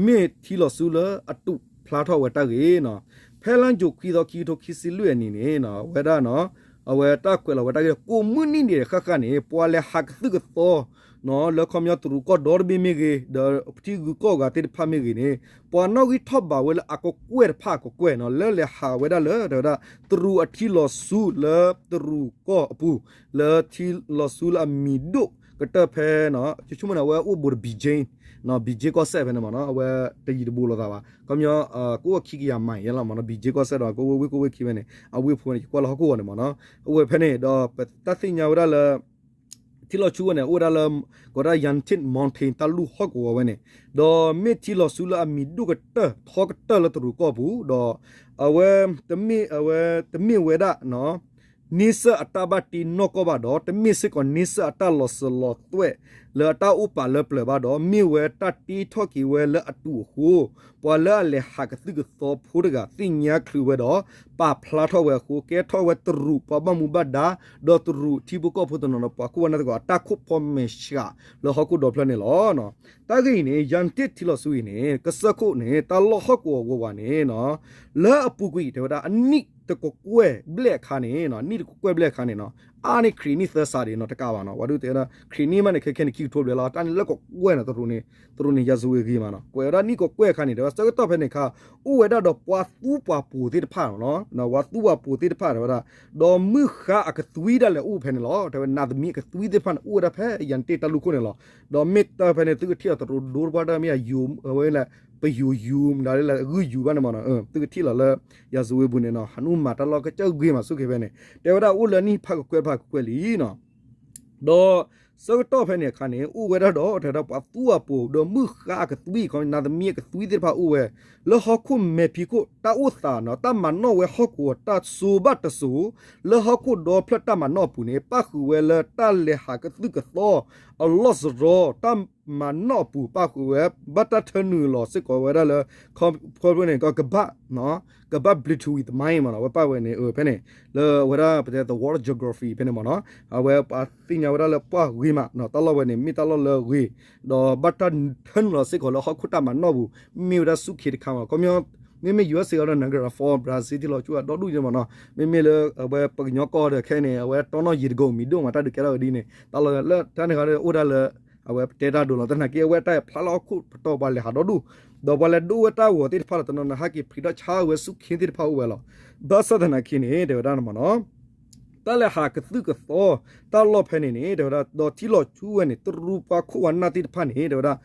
မ့ၢ်ထံလီၤဆူလၢအတူးဖျါထီၣ်ဝဲတၢ်ဂ့ၢ်နီၤ ဖဲလါယူၤခွံသီ ခံကထိခံဆံလွံၢ်အနံၤန့ၣ် အဝဲဒၣ် အဝဲတၢ်ကွဲးလီၤဝဲတၢ်ဂ့ၢ်ဒီး ကိးမုၢ်နံၤဒဲးဃၣ်ဃၣ်န့ၣ် ပှၤလဲၤဟးကသုၣ်ကသီ လၢခီပညီတရူးကီၢ်ဒီတဘ့ၣ်မ့ၢ်ဂ့ၤ ဒီးပထံဂုၤကီၢ်ဂၤသ့ၣ်တဖၣ်မ့ၢ်ဂ့ၤန့ၣ် ပှၤနီၣ်ဂံၢ်ထီၣ်ဘးဝဲလၢအကကွဲၢ်တဖၣ်အကကွဲၢ်နီၤ လၢလဲၤဟးဝဲဒၣ်လၢ တဲဝဲဒၣ် တရူးအထံလီၤဆူလၢတရူးကီၢ်အပူၤ လၢထံလီၤဆူလၢအမံၤဒိၣ်ကတၢၢ်ဖဲ ယဆိကမိၣ်န့ၣ် အဝဲအိၣ်ဘူးဒီး ဘံၣ်ကၠ့ ဘံၣ်ကၠ့ကီၢ်စဲၣ်ဖဲန့ၣ်မ့ၢ်နီၤ အဝဲတယံၤတဘူးလိာ်သးဘၣ် ခီပညီ ကအိၣ်ခံကယၤမံၤယဲလီၤမ့ၢ်နီၤ ဘံၣ်ကၠ့ကီၢ်စဲၣ်ဒီး ကအိၣ်ဝ့ၢ်ကိၣ်ဝ့ၢ်ခံဖဲန့ၣ် အဝ့ၢ်ဖိန့ၣ် ယကွၢ်လၢဟီၣ်ခိၣ်ဂီၤန့ၣ်မ့ၢ်နီၤ အိၣ်ဝဲဖဲန့ၣ် ဒီးပတၢ်သ့ၣ်ညါဝဲဒၣ်လၢ ထံလီၤဆူဝဲန့ၣ် အိၣ်ဝဲဒၣ်လၢ ကိးဒၣ် ယၤတ့ၣ် mountain တၢ်လူၢ်ဟီၣ်ကဝီၤဝဲန့ၣ် ဒီးမ့ၢ်ထံလီၤဆူလၢအမံၤဒိၣ်ကတၢၢ် ထီကတၢၢ်လၢတရူးကီၢ်ပူၤ ဒီး အဝဲ တမ့ၢ် အဝဲ တမ့ၢ်ဝဲဒၣ် န့ဆၢၣ်အတၢ်ဘၣ်တ့နီၢ်ကီၢ်ဘၣ်ဒီး တမ့ၢ်စ့ၢ်ကီးန့ဆၢၣ်အတၢ်လီၤစၢၤလီၤသွဲၣ် လၢအတၢ်အိၣ်ပာ်လၢပျၢၤဘၣ်ဒီး မ့ၢ်ဝဲတၢ်တ့ထီၣ်က့ၤဝဲလၢအတူးအဃိ ပှၤလၢအလဲၤဟးကသုၣ်ကသီဖိတဂၤ သ့ၣ်ညါချုးဝဲဒီး ပာ်ဖျါထီၣ်ဝဲအဃိ ကဲထီၣ်ဝဲတရူးပှၤဘၣ်မူဘၣ်ဒါ ဒီးတရူးထံဖိကီၢ်ဖိတနီၤဒီး ပှၤခိၣ်ပှၤနၢ်သကိးအတၢ်ခိၣ်ဖီမဲာ်ဆှးလၢဟီၣ်ခိၣ်ဒီဖျၢၣ်န့ၣ်လီၤ. တၢ်ဂ့ၢ်အံၤန့ၣ် ယၤတ့ၣ်ထံလီၤဆူအံၤန့ၣ် ကစၢၢ်ခိၣ်န့ၣ် တၢ်လီၢ်ဟီၣ်ကဝီၤဝဲဝဲန့ၣ် လၢအပူၤကွံာ် တဲဝဲဒၣ် အနံၣ်တကကွဲၢ်ဘျဲၣ်အခါန့ၣ် နံၣ်တကကွဲၢ်ဘျဲၣ်အခါန့ၣ်နီၤ အါန့ၢ်ခရံာ်နံၣ်သၢစးဒံးနီၤ တကးဘၣ်နီၤ ပှၤဒုးတဲဝဲဒၣ် ခရံာ်နံၣ်မးန့ၣ် ခဲခဲန့ၣ် ခံကထိဘျဲၣ်လီၤ တၢ်န့ၣ်လၢကကွဲၢ်နီၤ တရူးန့ၣ် တရူးန့ၣ် ယၤစူၤဝ့ၤဂ့ၤမးနီၤ ကွဲးဝဲဒၣ်နံၣ်ကကွဲၢ်အခါန့ၣ် တဲဝဲဆၢကတီၢ်ဖဲန့ၣ်အခါ အိၣ်ဝဲဒၣ်ဒီးပှၤသူပှၤပိာ်သ့ၣ်တဖၣ်နီၤ ပှၤသူပှၤပိာ်သ့ၣ်တဖၣ်တဲဝဲဒၣ် ဒီးမုၢ်ဃါအကသွံဒၣ်လဲာ်အိၣ်ဖဲန့ၣ်လီၤ တဲဝဲ နးသမံးအကသွံသ့ၣ်တဖၣ်န့ၣ် အိၣ်ဝဲဒၣ်ဖဲယၤတ့ၢ်တၢ်လူၢ်ခိၣ်န့ၣ်လီၤ ဒီးမ့ၢ်တၢ်ဖဲန့ၣ် သုကထံၣ်လီၤတရူးဒိတပှၢ်တၢ်မ့ၢ်အယိၤ အဝဲလၢ ပယိၤယူၤ မတၤလၢဂုၢ်ယူၤဘၣ်န့ၣ်မးနီၤ သုကထံၣ်လီၤလၢ ယၤစူၤဝ့ၤပူၤန့ၣ်နီၤ ဟးနူမၤတၢ်လီၢ်ကစၢၢ်ဂ့ၤမးစူၢ်က့ၤဖဲန့ၣ် တဲဝဲဒၣ်အိၣ်လၢနံၣ်ဖးကကွဲၢ်တဖၣ်ကကွဲၢ်လံနီၤ ဒီးဆၢကတီၢ်ဖဲန့ၣ်အခါန့ၣ် အိၣ်ဝဲဒၣ်ဒီး တဲဝဲဒၣ်ပှၤသူပှၤပိာ် ဒီးမုၢ်ဃါအကသွံ ခီ နးသမံးအကသွံသ့ၣ်တဖၣ်အိၣ်ဝဲ လၢဟီၣ်ခိၣ်မဲာ်ဖံးခိၣ် တၢ်အိၣ်သးနီၤ တၢ်မၤနီၣ်ဝဲဟီၣ်ကဝီၤတၢ်စိၤဘၣ်တစိၤ လၢဟီၣ်ခိၣ်ဒီဖျၢၣ်တၢ်မၤနီၣ်အပူၤန့ၣ် ပၣ်ဃုာ်ဝဲလၢတၢ်လဲၤဟးကသုၣ်ကသီ အလီၢ်စရီ တၢ် မၤနီၣ်အပူၤ ပၣ်ဃုာ်ဝဲ ဘၣ်တၢ်ထၢနုာ်လီၤစ့ၢ်ကီးဝဲဒၣ်လၢ ခီဖျိန့ၣ် ကဘၣ် ကဘၣ် bleed to win သမိုင်း မ့ၢ်နီၤ ဝဲပၣ်ဝဲန့ၣ် အဖဲန့ၣ် လၢအဝဲဒၣ် ပတဲ the world geography ဖဲန့ၣ်မ့ၢ်နီၤ အဝဲပှၤသ့ၣ်ညါဝဲဒၣ်လၢပှၢ်ဂ့ၤမး တၢ်လီၢ်ဝဲန့ၣ် မ့ၢ်တၢ်လီၢ်လၢဂ့ၤ ဒီးဘၣ်တၢ်ထၢနုာ်လီၤစ့ၢ်ကီးလၢဟီၣ်ခိၣ်တၢ်မၤနီၣ်ပူၤ မ့ၢ်ဝဲဒၣ်ဆူၣ်ခ့တခါမး ခီပညီ မ့မ့ၢ် ယူအက်စ် စ့ၢ်ကီးဒီး Niagara Falls Brazil ထံလီၤဆူအဒီဒူၣ်ယဲမ့ၢ်နီၤ မ့မ့ၢ်လၢအဝဲပကညီကီၢ်ဒီးခဲအံၤန့ၣ် အဝဲတီနီၣ်ယံၤတကိးမံၤဒိၣ်မး တၢ်ဒုးကဲထီၣ်ဝဲဒ်န့ၣ် တၢ်လီၢ်လၢတၢ်န့ၣ်ဃီဒီးအိၣ်ဒၣ်လၢ အဝဲပတဲတၢ်ဒိလီၤ သနာ်က့အဝဲတၢ်ဖျါလၢဟီၣ်ခိၣ်ပတီၢ်ပှၤလဲၤဟးဒီဒူၣ် ဒီးပှၤလဲၤဒိဝဲတၢ်ဂီၤသ့ၣ်တဖၣ်လီၤ တနီၤနီၤဟဲက့ၤဖံးထီၣ်ဆါဝဲဆူၣ်ခ့သ့ၣ်တဖၣ်အိၣ်ဝဲလီၤ ဘၣ်ဆၣ်သနာ်က့န့ၣ် တဲဝဲဒၣ်မ့ၢ်နီၤ တၢ်လဲၤဟးကသုၣ်ကသီ တၢ်လီၢ်ဖဲန့ၣ်န့ၣ် တဲဝဲဒၣ် ဒီးထံလီၤဆူဝဲန့ၣ် တရူးပှၤခိၣ်ဝဲနၢ်သ့ၣ်တဖၣ်န့ၣ် တဲဝဲဒၣ်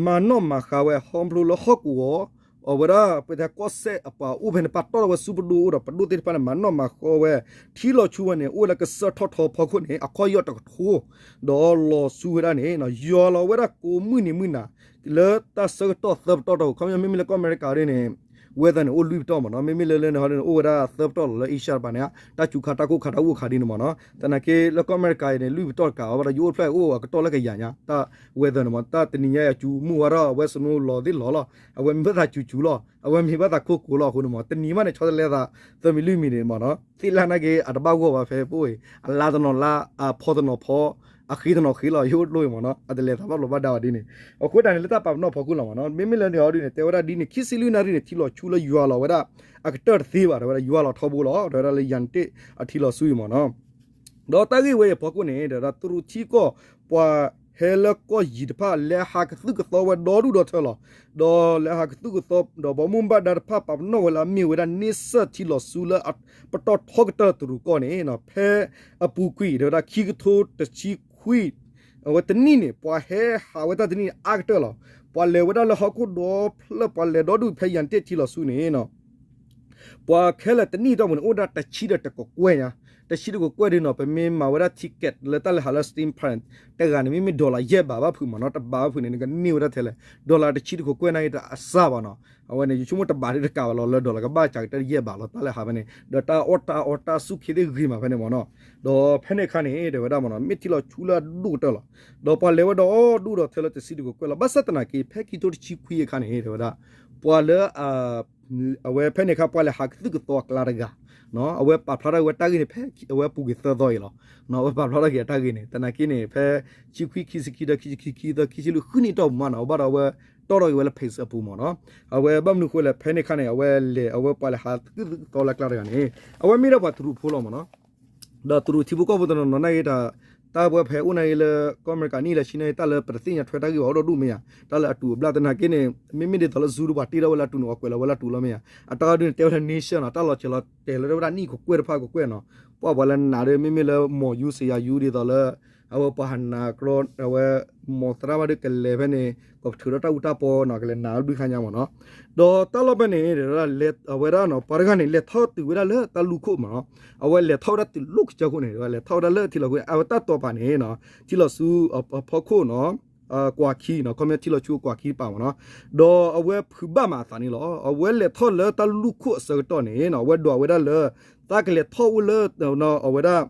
မၤနီၣ်မၤဃါဝဲ ဟီဖျိလၢဟီၣ်ကဝီၤ အဝဲဒၣ် ပတဲကီၢ်စဲၣ်အပှၤအိၣ်ဖဲန့ၣ် ပာ်တီၢ်ထီၣ်ဝဲဆူပဒိၣ်အိၣ်ဒီး ပဒိၣ်သ့ၣ်တဖၣ်န့ၣ် မၤနီၣ်မၤဃါဝဲ ထံလီၤဆူဝဲန့ၣ် အိၣ်ဝဲလၢကစၢၢ်ထီၣ်ထီဖီခိၣ်န့ၣ် အခီၣ်ယီၢ်တကထိ ဒီးလီၤဆူဝဲဒၣ်န့ၣ် ယွၤလီၤဝဲဒၣ်ကိးမုၢ်နံၤမုၢ်နၤ လၢတၢ်ဆၢကတီၢ်သၢပတီၢ်တၢ် ခီပညီ မ့မ့ၢ်လၢကီၢ်အမဲရကၤဒ်န့ၣ် weather န့ၣ် အိၣ်လွံၢ်ပတီၢ်မ့ၢ်နီၤ မ့မ့ၢ်လၢလၢန့ၣ်ဟီဒ်န့ၣ် အိၣ်ဝဲဒၣ်သၢပတီၢ်လီၤ လၢ Asia တပၤန့ၣ် တၢ်စူၤခါတၢ်ကိၢ်ခါတၢ်ဂိၢ်ခါဒ်န့ၣ်မ့ၢ်နီၤ သနာ်က့လၢကီၢ်အမဲရကၤအံၤန့ၣ် လွံၢ်ပတီၢ်တကးဘၣ်ဒီး ယအိၣ်ဖျဲၣ်အိၣ်အကတီၢ်လၢကယၤညါ တၢ် weather န့ၣ်မ့ၢ် တၢ်တနံၤညါအံၤ အစူၤမုၢ်ဝါထီၣ် အဝဲ snow လီၤသ့ၣ်လီၤလီၤ အဝဲမ့ၢ်ဘၣ်သးစူၤစူၤလီၤ အဝဲမ့ၢ်ဘၣ်သးခိၣ်ကိၤလီၤအဃိန့ၣ်မ့ၢ် တနံၤမးန့ၣ် ဆီတလဲသး သၢမံၤလွံၢ်မံၤန့ၣ်မ့ၢ်နီၤ သ့ၣ်လၢ်နာ်က့ အတဘၣ်ဂီၢ်ဘၣ်ဖဲပအိၣ်အံၤ အလါတနီၤလါ အဖီတနီၤဖီ အဃ့တနီၤဃ့လီၤ ယအိၣ်တလိၣ်အံၤမ့ၢ်နီၤ အတလဲၤသးဘၣ်ဘျီးဘၣ်ဒါဘၣ်ဒ်န့ၣ် အဃိတၢ်န့ၣ်လၢတၢ်ပာ်ပနီၣ်ဖီခိၣ်လီၤမ့ၢ်နီၤ မ့မ့ၢ်လၢန့ၣ်အီၤဒ်န့ၣ် တဲဝဲဒၣ်ဒ်န့ၣ် ခံဆံလွံၢ်နၣ်ရံၣ်န့ၣ် ထံလီၤဆူလၢယွၤလီၤဝဲဒၣ် အကတၢၢ်တသ့ဘၣ် တဲဝဲဒၣ်ယွၤလီၤထီဘိလီၤ တဲဝဲဒၣ်လၢယၤတ့ၣ်အထံလီၤဆူအံၤမ့ၢ်နီၤ ဒီးတၢ်ဂ့ၢ်ဝဲအံၤအဖီခိၣ်န့ၣ် ဒီးတရူးထံကီၢ် ပှၤဟဲလၢကီၢ်ယံၤတဖၣ် လဲၤဟးကသုၣ်ကသီဝဲဒီဒူၣ်ဒီထၢလီၤ. ဒီးလဲၤဟးကသုၣ်ကသီ ဒီးပှၤမူဘၣ်ဒါတဖၣ် ပာ်ပနီၣ်ဝဲလၢအမ့ၢ်ဝဲဒၣ်န့ဆၢၣ်ထံလီၤဆူလၢ ပတီၢ်ထီကတၢၢ်တရူးကီၢ်န့ၣ် ဖဲအပူၤကွံာ် တဲဝဲဒၣ်ခံကထိတဆံခွံ အဝဲတနံၣ်န့ၣ် ပှၤဟဲဟးဝဲတၢ်တနံၣ်န့ၣ် အါကတၢၢ်လီၤ. ပှၤလဲၤဝဲဒၣ်လၢဟီၣ်ခိၣ်ဒီဖျၢၣ် ပှၤလဲၤဒီဒူၣ်ဖဲယၤတ့ၢ်ထံလီၤဆူန့ၣ် ပှၤခဲလၢာ်တနံၣ်တီၢ်ပူၤန့ၣ် အိၣ်ဒၣ်တဆံဒီးတကကွဲၢ်ညါ, တဆံတကကွဲၢ်ဒ်နီၤ ပမ့ၢ်မၤဝဲဒၣ် ticket လၢတၢ်လဲၤဟးလၢ Steam Pass တဂၤန့ၣ် မ့မ့ၢ် dollar ယဲၢ်ဘးဘၣ်ဖုးမ့ၢ်နီၤ, တဘးဘၣ်ဖုးန့ၣ် နကန့ၢ်ဝဲဒၣ်ထဲလဲၣ်, dollar တဆံတကကွဲၢ်န့ၣ်တအစၢ်ဘၣ်နီၤ. အဝဲန့ၣ် ယဆိကမိၣ်တဘးဒ်တကးဘၣ်လီၤ လၢ dollar ကဘၣ်စှၤကတၢၢ်ယဲၢ်ဘးလီၤ တၢ်လဲၤဟးဖဲန့ၣ်, ဒီးတၢ်အီၣ်တၢ်အီတၢ်ဆူၣ်ခ့သ့ၣ်ဂ့ၤမးဖဲန့ၣ်မ့ၢ်နီၤ. ဒီးဖဲန့ၣ်အခါန့ၣ် တဲဝဲဒၣ်မ့ၢ်နီၤ မ့ၢ်ထံလီၤဆူလၢအဒိၣ်ကတၢၢ်လီၤ. ဒီးပှၤလဲၤဝဲဒီဒူၣ်ဒီထၢလၢတဆံတကကွဲၢ်လီၤ. ဘၣ်ဆၣ်သနာ်က့ ဖဲခံကထိတဆံခွံအခါန့ၣ် တဲဝဲဒၣ် ပှၤလၢ အဝဲဖဲန့ၣ်အခါ ပှၤလဲၤဟးကသုၣ်ကသီအကျါတဂၤ, အဝဲပာ်ဖျါထီၣ်ဝဲတၢ်ဂ့ၢ်န့ၣ် ဖဲအဝဲပူၤကွံာ်သၢသီအံၤလီၤ. အဝဲပာ်ဖျါထီၣ်က့ၤအတၢ်ဂ့ၢ်န့ၣ် သနာ်က့န့ၣ် ဖဲဆံခွံ ခံဆံခံ ဒီးခံဆံခံ ခံသီ ခံဆံလွံၢ် ဃုနံၣ်တီၢ်ပူၤမးနီၤ အဘၣ်ဒီးအဝဲတီၢ်ထီၣ်က့ၤဝဲလၢ page အပူၤမ့ၢ်နီၤ. အဝဲဘၣ်မနုၤဃိလဲၣ် ဖဲန့ၣ်အခါန့ၣ် အဝဲလဲၤ အဝဲပှၤလဲၤဟးကသုၣ်ကသီလၢအကျါတဂၤန့ၣ် အဝဲမ့ၢ်ဒၣ်ပှၤတရူးဖိလီၤမ့ၢ်နီၤ. ဒီးတရူးထံဖိကီၢ်ဖိတနီၤနီၤနာ်က့ တၢ်ပဝဲဖဲအိၣ်နာ်က့လၢ ကီၢ်အမဲရကၤနံၣ်လၢဆံနာ်က့ တၢ်လၢပတသ့ၣ်ညါထွဲတၢ်ဂ့ၢ်ဘၣ်အိၣ်ဒီဒူၣ်မ့ၢ်ဧါ, တၢ်လၢအတူးအဘျၣ်သနာ်က့န့ၣ် မ့မ့ၢ်ဒ်သိးလၢ zoo ဒီးပှၤတ့ထီၣ်ဝဲလၢအတူးန့ၣ် ပှၤကွဲးလီၤဝဲလၢအတူးလီၤမ့ၢ်ဧါ. အတၢ်ဂ့ၢ်ဒ်န့ၣ် တဲဝဲလၢ nature နီၤ တၢ်လီၤစၢၤလီၤတဲာ်လၢဝဲဒၣ်နံၣ်ကကွဲၢ်တဖၣ်ကကွဲၢ်နီၤ. ပှၤပှၤလၢနာ်ဒီး မ့မ့ၢ်လၢမိၢ်ယူစ့ယၤယူဒ်သိးလၢ အဝဲပှၤဟးနာ်ကရီ အဝဲ မိၢ်သရၣ်ဘၣ်ဒီးကလဲၤဖဲန့ၣ် ကထုးဒီးတၢ်အူတၢ်ပီနီၤ ကလဲၤနာ်ဒုးခါညါမ့ၢ်နီၤ. ဒီးတၢ်လီၢ်ဖဲန့ၣ် အဝဲဒၣ်နီၤ ပှၤတဂၤန့ၣ် လဲၤထီၣ်တုၤဝဲဒၣ်လၢတၢ်လူၢ်ခိၣ်မ့ၢ်နီၤ. အဝဲလဲၤထီၣ်ဝဲဒၣ်တုၤလီၢ်ကစၢၢ်ခိၣ်န့ၣ် လဲၤထီၣ်ဝဲဒၣ်လၢထံလီၤခိၣ် အဝဲတၢ်တီၤပာ်န့ၣ် ထံလီၤဆူအဖီခိၣ်နီၤ ကွၢ်ခံနီၤ ခီပညီထံလီၤဆူအကွၢ်ခံတပၤမ့ၢ်နီၤ. ဒီးအဝဲဖုးဘၣ်မးအသးန့ၣ်လီၤ. အဝဲလဲၤထီၣ်လၢတၢ်လူၢ်ခိၣ်အဆၢကတီၢ်န့ၣ် အဝဲဒွးဝဲဒၣ်လၢ သးကလဲၤထီၣ်အိၣ်လၢ အဝဲဒၣ်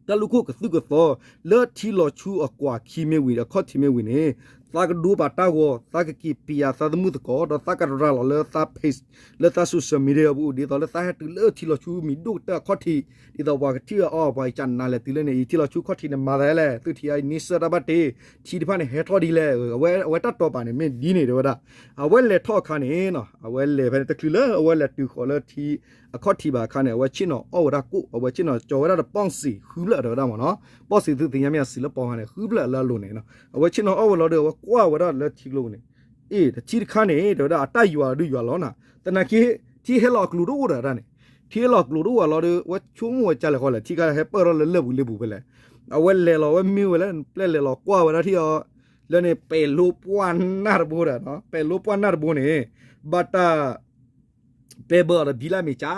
တၢ်လူၢ်ခိၣ်ကသုၣ်ကသီ လၢထံလီၤဆူအကွၢ်ခံမ့ၢ်ဝံၤ အခီၣ်ထံးမ့ၢ်ဝံၤန့ၣ် သးကဒိပာ်တၢ်ဂီၤ သးကက့ၤပျးသးသမူသကိး ဒီးသးကရၤလီၤလၢသး page လၢသး social media ပူၤ ဒ်သိးလၢသးဟဲတုၤလၢထံလီၤဆူမံၤဒိၣ်ကတၢၢ်အခီၣ်ထံး ဒ်သိးပှၤကထံၣ်အီၤ ပှၤကနၤလဲၤတုၤလၢန့ၣ် အံၤထံလီၤဆူခီၣ်ထံးန့ၣ်မၤသးလဲၣ် သုထံၣ်အံၤန့ဆၢၣ်တၢ်ဘၣ်တ့ ထံတဖၣ်န့ၣ်ဟဲထီၣ်ဒ်လဲၣ် အဝဲတၢ်တီၤပာ်န့ၣ်မ့ၢ်ဒ်န့ၣ် တဲဝဲဒၣ်. အဝဲလဲၤထီၣ်အခါန့ၣ် အဝဲလဲၤဖဲန့ၣ် တချုးလၢအဝဲလဲၤတုၤဃီၤလၢထံအခီၣ်ထံးဘၣ်အခါန့ၣ် အဝဲဆ့ၣ်နီၤအီၣ်ဝဲဒၣ်ကိၣ် အဝဲဆ့ၣ်နီၤကၠီၤဝဲဒၣ်ဒီး ပီၣ်စံးဃုဖျၢၣ် တဲဝဲဒၣ်မ့ၢ်နီၤ. ပီၣ်စံးသုသ့ၣ်ညါမ့ၢ်အစံးလၢပီၣ်ဃါန့ၣ် ဃုဖျၢၣ်လၢအလိၤန့ၣ် အဝဲဆ့ၣ်နီၤအီၣ်ဝဲလီၤဒီး အဝဲကွၢ်ဝဲဒၣ်လၢထံကျိပူၤန့ၣ် အ့ၣ် တထံတခါန့ၣ် တဲဝဲဒၣ် အတၢ်ယွၤဒုးယွၤလီၤနၤ သနာ်က့ ထံဟဲလီၤအကျိၤတအိၣ်ဒီးတၢ်န့ၣ် ထံဟဲလီၤအကျိၤတအိၣ်ဝဲလီၤဒီး အဝဲဆိကမိၣ်ဝဲကလဲာ်ဃီလဲၣ် ထံခါဟဲပၢၢ်ထီၣ်လၢလၢၢ်ပူၤလၢပူၤဖဲလဲၣ်. အဝဲလဲၤလီၤ အဝဲမ့ၢ်ဝဲလၢ ပျဲလဲၤလီၤကွၢ်ဝဲဒၣ်ထံအီၤ လၢန့ၣ် ပဲၤလိပှၢ်နၢ်တဘိဒီး ပဲၤလိပှၢ်နၢ်တဘိန့ၣ် ဘၣ်တၢ် ပဲဘၢအီၤဒီးဘံလၢ်မ့ၢ်ကၠါ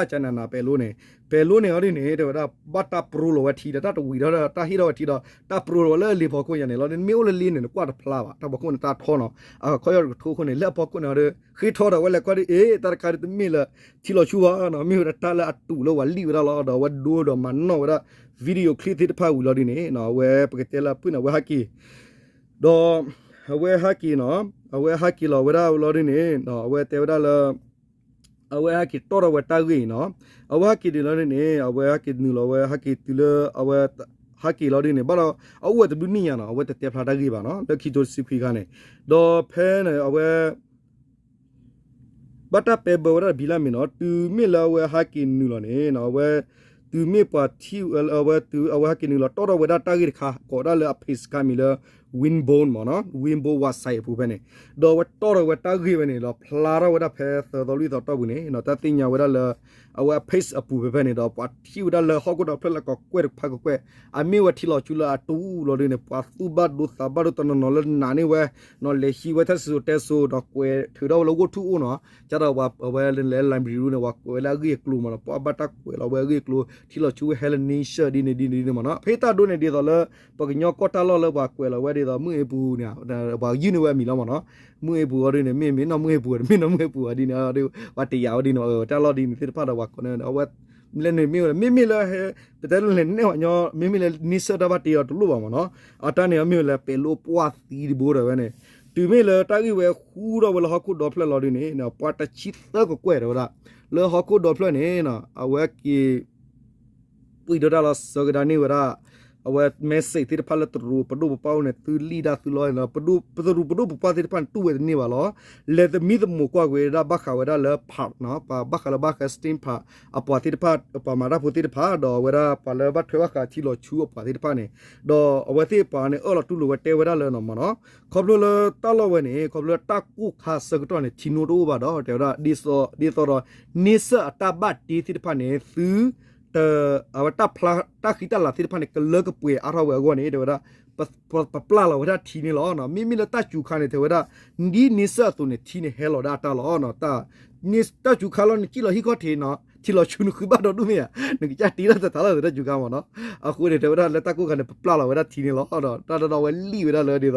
ကၠါနးနး ပဲၤလိန့ၣ် ပဲၤလိန့ၣ်အီၤဒ်န့ၣ် တဲဝဲဒၣ် ဘၣ်တၢ်ပြိလီၤဝဲထံဒီး တၢ်တဝံၤထီၣ်ဒီး တၢ်ဟ့ၣ်ထီၣ်ဝဲထံဒီး တၢ်ပြိလီၤဝဲလၢအလ့ၤဖီခိၣ်ညါန့ၣ်လီၤ. မ့ၢ်အိၣ်လၢလ့န့ၣ် နကွၢ်တဖျါဘၣ် တၢ်ဖီခိၣ်န့ၣ် တၢ်ထီနီၤ အခီၣ်ယီၢ်တကထိအဃိန့ၣ် လၢအဖီခိၣ်န့ၣ်အီၤဒီး ဃ့ထီဒီး အဝဲလဲၤကွၢ်ဒ်အ့ၣ် တၢ်တခါဒ်တမ့ၢ်လၢ ထံလီၤဆူဘၣ်နီၤ မ့ၢ်ဝဲဒၣ်တၢ်လၢအတူးလၢဝဲလံၣ်ဝဲဒၣ်လီၤ. ဒီးအဝဲဒိဒီးမၤနီၣ်ဝဲဒၣ် video clip သ့ၣ်တဖၣ်ဝံၤလီၤဒ်န့ၣ် အဝဲပကတဲလၢဖုၣ်န့ၣ် အဝဲဟဲက့ၤ ဒီး အဝဲဟဲက့ၤနီၤ, အဝဲဟဲက့ၤလီၤဝဲဒၣ်လီၤဒ်န့ၣ် အဝဲတဲဝဲဒၣ်လၢ အဝဲဟဲက့ၤတီၣ်ထီၣ်ဝဲတၢ်ဂ့ၢ်အံၤနီၤ, အဝဲဟဲက့ၤဒ်လီၤဒ်န့ၣ် အဝဲဟဲက့ၤနုာ်လီၤဝဲ ဟဲက့ၤတုၤလၢအဝဲ ဟဲက့ၤလီၤဒ်န့ၣ် ဘၣ်ဒီး အအိၣ်ဝဲတဘျုးနံၣ်ညါနီၤ, အဝဲတတဲဖျါတၢ်ဂ့ၢ်ဘၣ်နီၤ, လၢခံကထိတဆံခွံခါန့ၣ်, ဒီးဖဲန့ၣ် အဝဲ ဘၣ်တၢ်ပဲဘၢဝဲဒၣ်တဘျီလၢ်မ့ၢ်နီၤ, တုၤမ့ၢ်လၢအဝဲဟဲက့ၤနုာ်လီၤန့ၣ် အဝဲ တုၤမ့ၢ်ပှၤထံၣ်ဝဲ အဝဲ အဝဲဟဲက့ၤနုာ်လီၤတီၣ်ထီၣ်ဝဲဒၣ်တၢ်ဂ့ၢ်တခါ ကိးဒၣ်လၢအ page တခါမံၤလၢ Windbone မ့ၢ်နီၤ, Windbone website အပူၤဖဲန့ၣ်, ဒီးအဝဲတီၣ်ထီၣ်ဝဲတၢ်ဂ့ၢ်ဝဲန့ၣ်ဒီး ဖျါထီၣ်ဝဲဒၣ်ဖဲသၢသီလွံၢ်သီတီၢ်ပူၤန့ၣ် တၢ်သ့ၣ်ညါဝဲဒၣ်လၢ အဝဲအ page အပူၤဖဲဖဲန့ၣ်ဒီး ပှၤထံၣ်ဝဲဒၣ်လၢဟီၣ်ခိၣ်ဒီဖျၢၣ်လၢကကွဲၢ်တဖၣ်ကကွဲၢ် အမ့ၢ်ဝဲထံလီၤဆူလၢအတူၢ်လီၤဒ်န့ၣ် ပှၤသူၣ်ဘၣ်ဒိသးဘၣ်ဒိတနီၤနီၤလၢနာ်န့ၢ်ဝဲ နီၤလဲၤဟံးဝဲတၢ်စံၣ်စိၤတဲစိၤဒီးကွဲးထုးထီၣ်ဝဲလၢဂိၢ်ထူၣ်အိၣ်နီၤ, ကဒီးပှၤအဝဲလဲၤ library န့ၣ် ပှၤကွဲးဝဲလၢအဂ့ၢ်အကျိၤမ့ၢ်နီၤ, ပှၤဘၣ်တၢ်ကွဲးလီၤဝဲအဂ့ၢ်အကျိၤ ထံလီၤဆူဝဲဟဲလၢ နံၣ်ဆၢၣ် ဒ်န့ၣ်ဒ်န့ၣ်ဒ်န့ၣ်မ့ၢ်နီၤ, ဖဲတၢ်ဒိန့ၣ်ဒ်သိးလၢ ပှၤကညီကီၢ်တၢ်လီၢ်လၢပှၤကွဲးလီၤဝဲဒ်သိး မုၢ်အ့ပူၤန့ၣ် ပှၤယုၢ်န့ၢ်ဝဲအမံၤလီၤမ့ၢ်နီၤ, မုၢ်အ့ပူၤအီၤဒ်န့ၣ် မ့ၢ်မ့ၢ်နီၢ်မုၢ်အ့ပူၤ တမ့ၢ်နီၢ်မုၢ်အ့ပူၤအီၤဒ်န့ၣ် ပှၤတယာ်ဝဲဒ်န့ၣ် တၢ်လီၢ်ဒ်န့ၣ်သ့ၣ်တဖၣ်ဒီးပှၤကိးန့ၣ် အဝဲ လၢန့ၣ်မ့ၢ်ဝဲ မ့မ့ၢ်လၢ ပတဲလၢလဲၤနဲၣ်ပှၤကညီ မ့မ့ၢ်လၢ နံၣ်ဆၢၣ် တၢ်ဘၣ်တ့အီၤတလိၣ်ဘၣ်မ့ၢ်နီၤ, အတၢ်န့ၣ်မ့ၢ်ဝဲလၢပဲၤလိပှၢ်သံတဘိဒီးဝဲန့ၣ်, တုၤမ့ၢ်လၢတၢ်ဂ့ၢ်ဝဲဃူထီၣ်ဝဲလၢဟီၣ်ခိၣ်ဒီဖျၢၣ်လီၤဒ်န့ၣ် ပှၤတဆံသၢကကွဲၢ်တဲဝဲဒၣ် လၢဟီၣ်ခိၣ်ဒီဖျၢၣ်န့ၣ် အဝဲက့ၤ ပှံၢ်ဒိတၢ်လီၤ ဆၢကဒါန့ၢ်ဝဲဒၣ် အဝဲ message သ့ၣ်တဖၣ်လၢတရူးပဒိၣ်ပပှၢ်အိၣ်န့ၣ် သုလံၣ်ဒၣ်သုလီၤန့ၣ်လီၤ, ပတရူးပဒိၣ်ပပှၢ်သ့ၣ်တဖၣ်န့ၣ် တူၢ်ဝဲတန့ၢ်ဘၣ်လီၤ. လဲၤသမံသမိးကွၢ်က့ၤဝဲဒၣ်ဘၣ်ဃးဝဲဒၣ်လၢ park နီၤ, ဘၣ်ဃးလၢဘၣ်ဃး state park အပှၤသ့ၣ်တဖၣ် ပှၤမၤတၢ်ဖိသ့ၣ်တဖၣ် ဒီးအဝဲဒၣ်ပှၤလၢဘၣ်ထွဲဘၣ်ဃးထံလီၤဆူအပှၤသ့ၣ်တဖၣ်န့ၣ်, ဒီးအဝဲသ့ၣ်ပှၤန့ၣ် အၢၣ်လီၤတူၢ်လိာ်ဝဲတဲဝဲဒၣ်လၢနီၤမ့ၢ်နီၤ, ခီဖျိလၢတၢ်လီၢ်ဝဲန့ၣ် ခီဖျိလၢတၢ်ကိၢ်ခါဆၢကတီၢ်န့ၣ် ထံနိတအိၣ်ဘၣ်ဒီး တဲဝဲဒၣ် ဒ်သိးဒီး န့ဆၢၣ်အတၢ်ဘၣ်တ့သ့ၣ်တဖၣ်န့ၣ် သု အဝဲတၢ်ဖျါ တၢ်ဃံတၢ်လၤသ့ၣ်တဖၣ်န့ၣ် ကလၢကပှဲၤအါထီၣ်ဝဲအဂီၢ်န့ၣ် တဲဝဲဒၣ် ပပျၢ်လီၤဝဲဒၣ်ထံန့ၣ်လီၤ. မ့မ့ၢ်လၢတၢ်စူၤခါန့ၣ် တဲဝဲဒၣ် ဒ်န့ဆၢၣ်အသိးန့ၣ် ထံန့ၣ်ဟဲလီၤဒၣ်အတၢ်လီၤ. တၢ်စူၤခါလီၤ နစံၣ်လီၤဟံၣ်ခီၣ်ထံးနီၤ ထံလီၤဆူနဃုဘၣ်ဒီဒူၣ်မ့ၢ်ဧါ, နကစၢ်တ့ထီၣ်တထးလီၤသးတၢ်စူၤခါမ့ၢ်နီၤ. အဃိန့ၣ် တဲဝဲဒၣ်လၢတၢ်ကိၢ်ခါန့ၣ် ပပျၢ်လီၤဝဲဒၣ်ထံန့ၣ်လီၤ. ဒီးတၢ်ဒ်ဒီးအဝဲလံၣ်ဝဲဒၣ်လၢဒ်သိး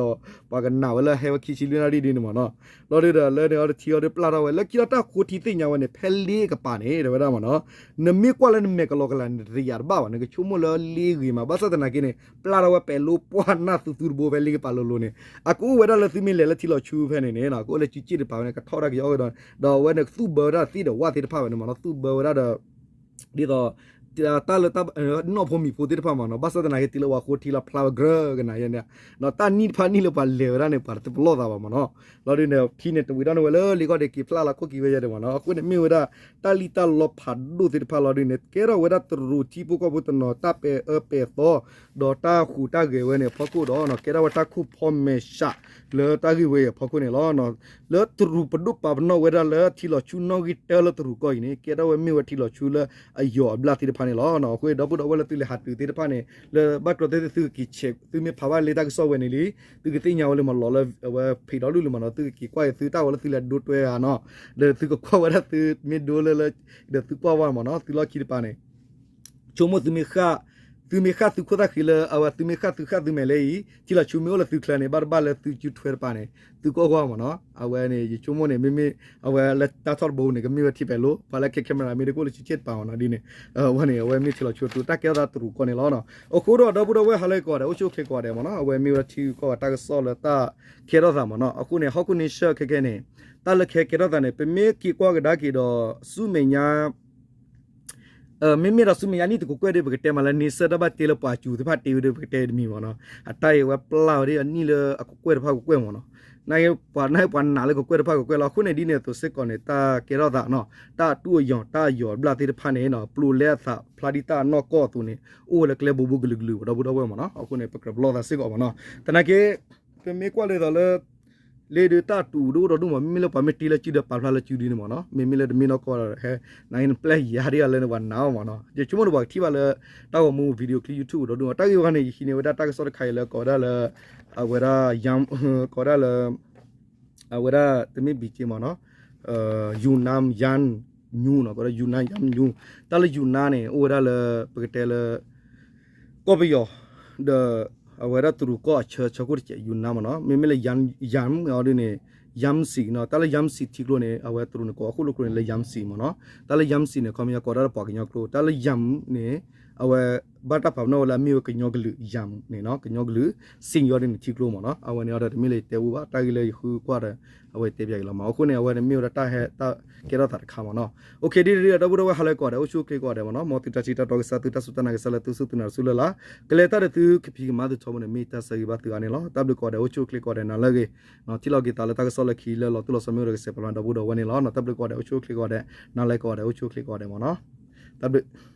ပှၤကနာ်ဝဲလၢဟဲဝဲခံဆံလွံၢ်နၣ်ရံၣ်ဒ်န့ၣ်မ့ၢ်နီၤ. လီၤဒ်ဒီးလၢန့ၣ်အီၤတထံအီၤဒ်ပျၢ်ထီၣ်ဝဲ လၢခံဒီးတၢ်ဃိထံသ့ၣ်ညါဝဲန့ၣ် ဖဲလ့ကပၤန့ၣ် တဲဝဲဒၣ်မ့ၢ်နီၤ. နမ့ၢ်ကွၢ်လၢနမဲာ်ကလီကလၤန့ၣ် တယာ်တဘၣ်ဘၣ် နကဆိကမိၣ်လၢလ့ဂ့ၤမး ဘၣ်ဆၣ်သနာ်က့န့ၣ် ပျၢ်ထီၣ်ဝဲပဲၤလိပှၢ်နၢ်သူသူတဘိဖဲလ့ကပၤလိၤလိၤန့ၣ် အကအိၣ်ဝဲဒၣ်လၢသုမ့ၢ်လဲၤလၢထံလီၤဆူဖဲန့ၣ်န့ၣ် ကအိၣ်လၢစုစ့ၣ်တပၤဝဲန့ၣ် ကထီၣ်ဝဲဒၣ်ကယီကဒီး ဒီးအဝဲန့ၣ်သူၣ်ဘၢဝဲဒၣ်သ့ၣ်ဒီးဝၣ်သ့ၣ်တဖၣ်ဝဲန့ၣ်မ့ၢ်နီၤ သူၣ်ဘၢဝဲဒၣ်ဒီး ဒ်သိး တၢ်လၢ နီၣ်ဖိမံၤဖိသ့ၣ်တဖၣ်မ့ၢ်နီၤ ဘၣ်ဆၣ်သနာ်က့တုၤလၢပှၤဃိထံလီၤဖျါဝဲကြၢးကနၤယဲန့ၣ် တၢ်နံၣ်တဖၣ်နံၣ်လၢပှၤလဲၤဝဲဒၣ်န့ၣ် ပှၤတပလီၢ်သးဘၣ်မ့ၢ်နီၤ လီၤဒ်န့ၣ် ထံန့ၣ်တဝံၤဒီးန့ၣ်ဝဲလၢလ့ကီၢ်ဒ့က့ၤဖျါလီၤခိၣ်က့ၤဝဲယဲဒၣ်မ့ၢ်နီၤ အဃိန့ၣ်မ့ၢ်ဝဲဒၣ် တၢ်လံၣ်တၢ်လီဖးဒိၣ်သ့ၣ်တဖၣ်လီၤဒ်န့ၣ် ကဲထီၣ်ဝဲဒၣ်တရူးထံဖိကီၢ်ဖိတနီၤ တၢ်ပဲာ်အၢပဲာ်သီ ဒီးတၢ်ဟူးတၢ်ဂဲၤဝဲန့ၣ် အဖီခိၣ်ဒီး ကဲထီၣ်ဝဲတၢ်ခိၣ်ဖီမဲာ်ဆှးလၢတၢ်ဂ့ၢ်ဝဲအံၤအဖီခိၣ်န့ၣ်လီၤ. လၢတရူးပဒိၣ်ပာ်ပနီၣ်ဝဲဒၣ်လၢထံလီၤဆူနီၣ်ဂံၢ်တၢလၢတရူးကီၢ်အံၤန့ၣ် ကဲထီၣ်ဝဲမ့ၢ်ဝဲထံလီၤဆူလၢအယီၤအဘျၣ်သ့ၣ်တဖၣ်န့ၣ်လီၤ. အဃိဒီပုၢ်ဒီဝဲၢ်လၢသုလဲၤဟးတုၤသ့ၣ်တဖၣ်န့ၣ် လၢဘၣ်တြီသ့ၣ်သုက့ၤဆဲး သုမ့ၢ်ဖးဘၣ်လၢတၢ်ကစီၣ်ဝဲန့ၣ်လံ သုကသ့ၣ်ညါဝဲလၢမၤလီၤလၢအဝဲဖံးဒီးလူၢ်လၢမၤနီၤ သုကက့ၤကွၢ်က့ၤသုတၢ်ဝဲလၢသုလဲၤဒိတွဲဧါနီၤ ဒီးသုကကွၢ်ဝဲဒၣ်သုမ့ၢ်ဒိလၢလၢ ဒီးသုကွၢ်ဝဲမ့ၢ်နီၤ သုလီၢ်ခံတပၤန့ၣ် ဆိကမိၣ်သုမ့ၢ်ဃၣ် သုမ့ၢ်ဃၣ်သုခိၣ်သၣ်ဃံးလၢ အဝဲသုမ့ၢ်ဃၣ်သုဃၣ်သုမဲာ်လၢအံၤ ထံလီၤဆူမ့ၢ်အိၣ်လၢသုချၢန့ၣ် ဘၣ်တဘၣ်လၢသုစုထွဲတပၤန့ၣ် သုကွၢ်ကွၢ်မ့ၢ်နီၤ အဝဲန့ၣ် ယဆိကမိၣ်န့ၣ် မ့မ့ၢ် အဝဲလၢတၢ်ထီၣ်တဘိန့ၣ် ကမ့ၢ်ဝဲထံပဲာ်လိ ပှၤလၢခဲ camera မ့ၢ်တကအိၣ်လၢစုစ့ၣ်တပၤမ့ၢ်နီၤ ဒ်န့ၣ် အဝဲန့ၣ် အဝဲမ့ၢ်ထံလီၤဆူသုတၢ်ကဲထီၣ်သးတရူးကီၢ်န့ၣ်လီၤ. အဃိဒီး ဒီပုၢ်ဒီဝဲၢ်ဟါလၢကိးဂၤဒဲး အိၣ်ဆူၣ်အိၣ်ချ့ကိးဂၤဒဲးမ့ၢ်နီၤ အဝဲမ့ၢ်ဝဲထံဂုၤကီၢ်ဂၤတၢ်ကစီၣ်လၢတၢ်ကဲထီၣ်သးမ့ၢ်နီၤ အဃိန့ၣ် ဟီၣ်ခိၣ်န့ဆၢၣ်ခဲခဲန့ၣ် တၢ်လၢခဲကဲထီၣ်သးန့ၣ် ပမ့ၢ်က့ၤကွၢ်ကဒါက့ၤဒီး ဆူမဲာ်ညါ မ့မ့ၢ်ဒီးဆူမဲာ်ညါနံၣ်တကကွဲၢ်ဒီး ပကတဲမးလၢန့ဆၢၣ်တၢ်ဘၣ်တ့လၢပှၤစူၤသ့ၣ်တဖၣ်တ့ဝဲဒီး ပကတဲတမံၤမ့ၢ်နီၤ အတၢ်အံၤဝဲပျၢ်ဝဲဒၣ်အနံၣ်လၢအကကွဲၢ်တဖၣ်ကကွဲၢ်မ့ၢ်နီၤ ပှၤနာ်လၢကကွဲၢ်တဖၣ်ကကွဲၢ်လီၤ အဃိန့ၣ်ဒ်န့ၣ်အသိးစ့ၢ်ကီးန့ၣ် တၢ်ကဲထီၣ်သးနီၤ တၢ်အတူၢ်အယီၤ တၢ်အယီၤအဘျၣ်သ့ၣ်တဖၣ်န့ၣ် ပျိးလဲအသးဖျါဒ်တၢ်အနီၢ်ကီၢ်အသိးန့ၣ် အိၣ်ဝဲလၢကျဲဘိးဘိကလုာ်ကလုာ် ဒီပုၢ်ဒီဝဲၢ်မ့ၢ်နီၤ အဃိန့ၣ် ပကြၢးပလီၢ်သးစ့ၢ်ကီးမ့ၢ်နီၤ သနာ်က့ ပမ့ၢ်ကွၢ်လၢသိးလၢ လ့ဒုးတၢ်တူၢ်ဒိၣ်ဒီဒူၣ်မး မ့မ့ၢ်လၢပှၤမ့ၢ်တ့လၢစုဒီးပာ်ဖျါလၢစုဒ်န့ၣ်မ့ၢ်နီၤ မ့မ့ၢ်လၢတမ့ၢ်နီၢ်ကီၢ်ဒီး ဟဲ နပျဲၢ်ယၤဒ်အလၢနပှၤနာ်အီၤမ့ၢ်နီၤ ယဆိကမိၣ်ဒီးပှၤကထံၣ်ဘၣ်လၢ တၢ်ဂီၤမူ video clip YouTube ဒီဒူၣ်မး တၢ်ဂ့ၢ်ဝဲန့ၣ် ယဟံးန့ၢ်ဝဲဒၣ်တၢ်ကစီၣ်တခါအံၤလၢကိးဝဲဒၣ်လၢ အဝဲဒၣ် ယၣ် ကိးဝဲဒၣ်လၢ အဝဲဒၣ်တမ့ၢ် ဘီက့မ့ၢ်နီၤ ယူနမ် ယၣ် ညူနီၤ ကဒီး ယူနမ် ယၣ် ညူ တၢ်လၢယူနမ်န့ၣ် အိၣ်ဝဲဒၣ်လၢ ပကတဲလၢ ကီၢ်ပယီၤ ဒီး အဝဲဒၣ်တရူးကီၢ်အဆၢ ဆၢခိၣ်တစဲး ယူနမ်မ့ၢ်နီၤ မ့မ့ၢ်လၢ ယၣ် အီၤဒ်န့ၣ် ယၣ်စံၤနီၤ တၢ်လၢယၣ်စံၤထံကျိန့ၣ် အဝဲတရူးန့ၣ် ကိးအခိၣ်လိကျိန့ၣ် လၢယၣ်စံၤမ့ၢ်နီၤ တၢ်လၢယၣ်စံၤန့ၣ် ခီပညီကိးဒၣ်လၢပှၤကညီကျိ တၢ်လၢယၣ်န့ၣ် အဝဲဘၣ်တၢ်ပာ်ပနီၣ်ဝဲလၢအမ့ၢ်ဝဲကညီကလုာ်ယၤန့ၣ်နီၤ, ကညီကလုာ် စံၣ်ညီၣ်ဒ်န့ၣ်ထံကျိမ့ၢ်နီၤ. အဝဲန့ၣ်ဒီးတမ့ၢ်လၢယတဲဝံၤဘၣ်, တၢ်ဂ့ၢ်လၢယဃုကွၢ်ဒီး အဝဲတဲပၠးက့ၤလီၤမး. အဃိန့ၣ် အဝဲန့ၣ်မ့ၢ်ဝဲဒၣ်တၢ်ဟဲတၢ်ကဲထီၣ်သးတခါမ့ၢ်နီၤ. အိၣ်ခ့ ဒ်တဒ်ဒီး ဒီပုၢ်ဒီဝဲၢ်ဟါလၢကိးဂၤဒဲး အိၣ်ဆူၣ်အိၣ်ချ့ကိးဂၤဒဲးမ့ၢ်နီၤ, မ်သုတၢ်ထံၣ်တၢ်တီကစၢ် သုတၢ်စူၢ်တၢ်နာ်ကစၢ်လၢသုစူၢ်သုနာ်တစူၢ်လၢ်လၢ်, ကလဲၤတၢ်ဒီးသုကဖံးကမၤသုထီဘိန့ၣ် မ့ၢ်တၢ်ဆၢဂ့ၤဘၣ်သုဂၤန့ၣ်လီၤ. တၢ်ဘျုးကိးဂၤဒဲး အိၣ်ဆူၣ်အိၣ်ချ့ကိးဂၤဒဲး နၤလၢအဂ့ၤ, ထံၣ်လိာ်က့ၤသးလၢတၢ်ကစီၣ်လၢခံလၢလီၤတိၢ်လီၤဆီမ့ၢ်အိၣ်ဒီးကစဲးပှၤလၢဒီပုၢ်ဒီဝဲၢ်န့ၣ်လီၤ. တၢ်ဘျုးကိးဂၤဒဲး အိၣ်ဆူၣ်အိၣ်ချ့ကိးဂၤဒဲး နၤလၢကိးဂၤဒဲး အိၣ်ဆူၣ်အိၣ်ချ့ကိးဂၤဒဲးမ့ၢ်နီၤ. တၢ်ဘျုး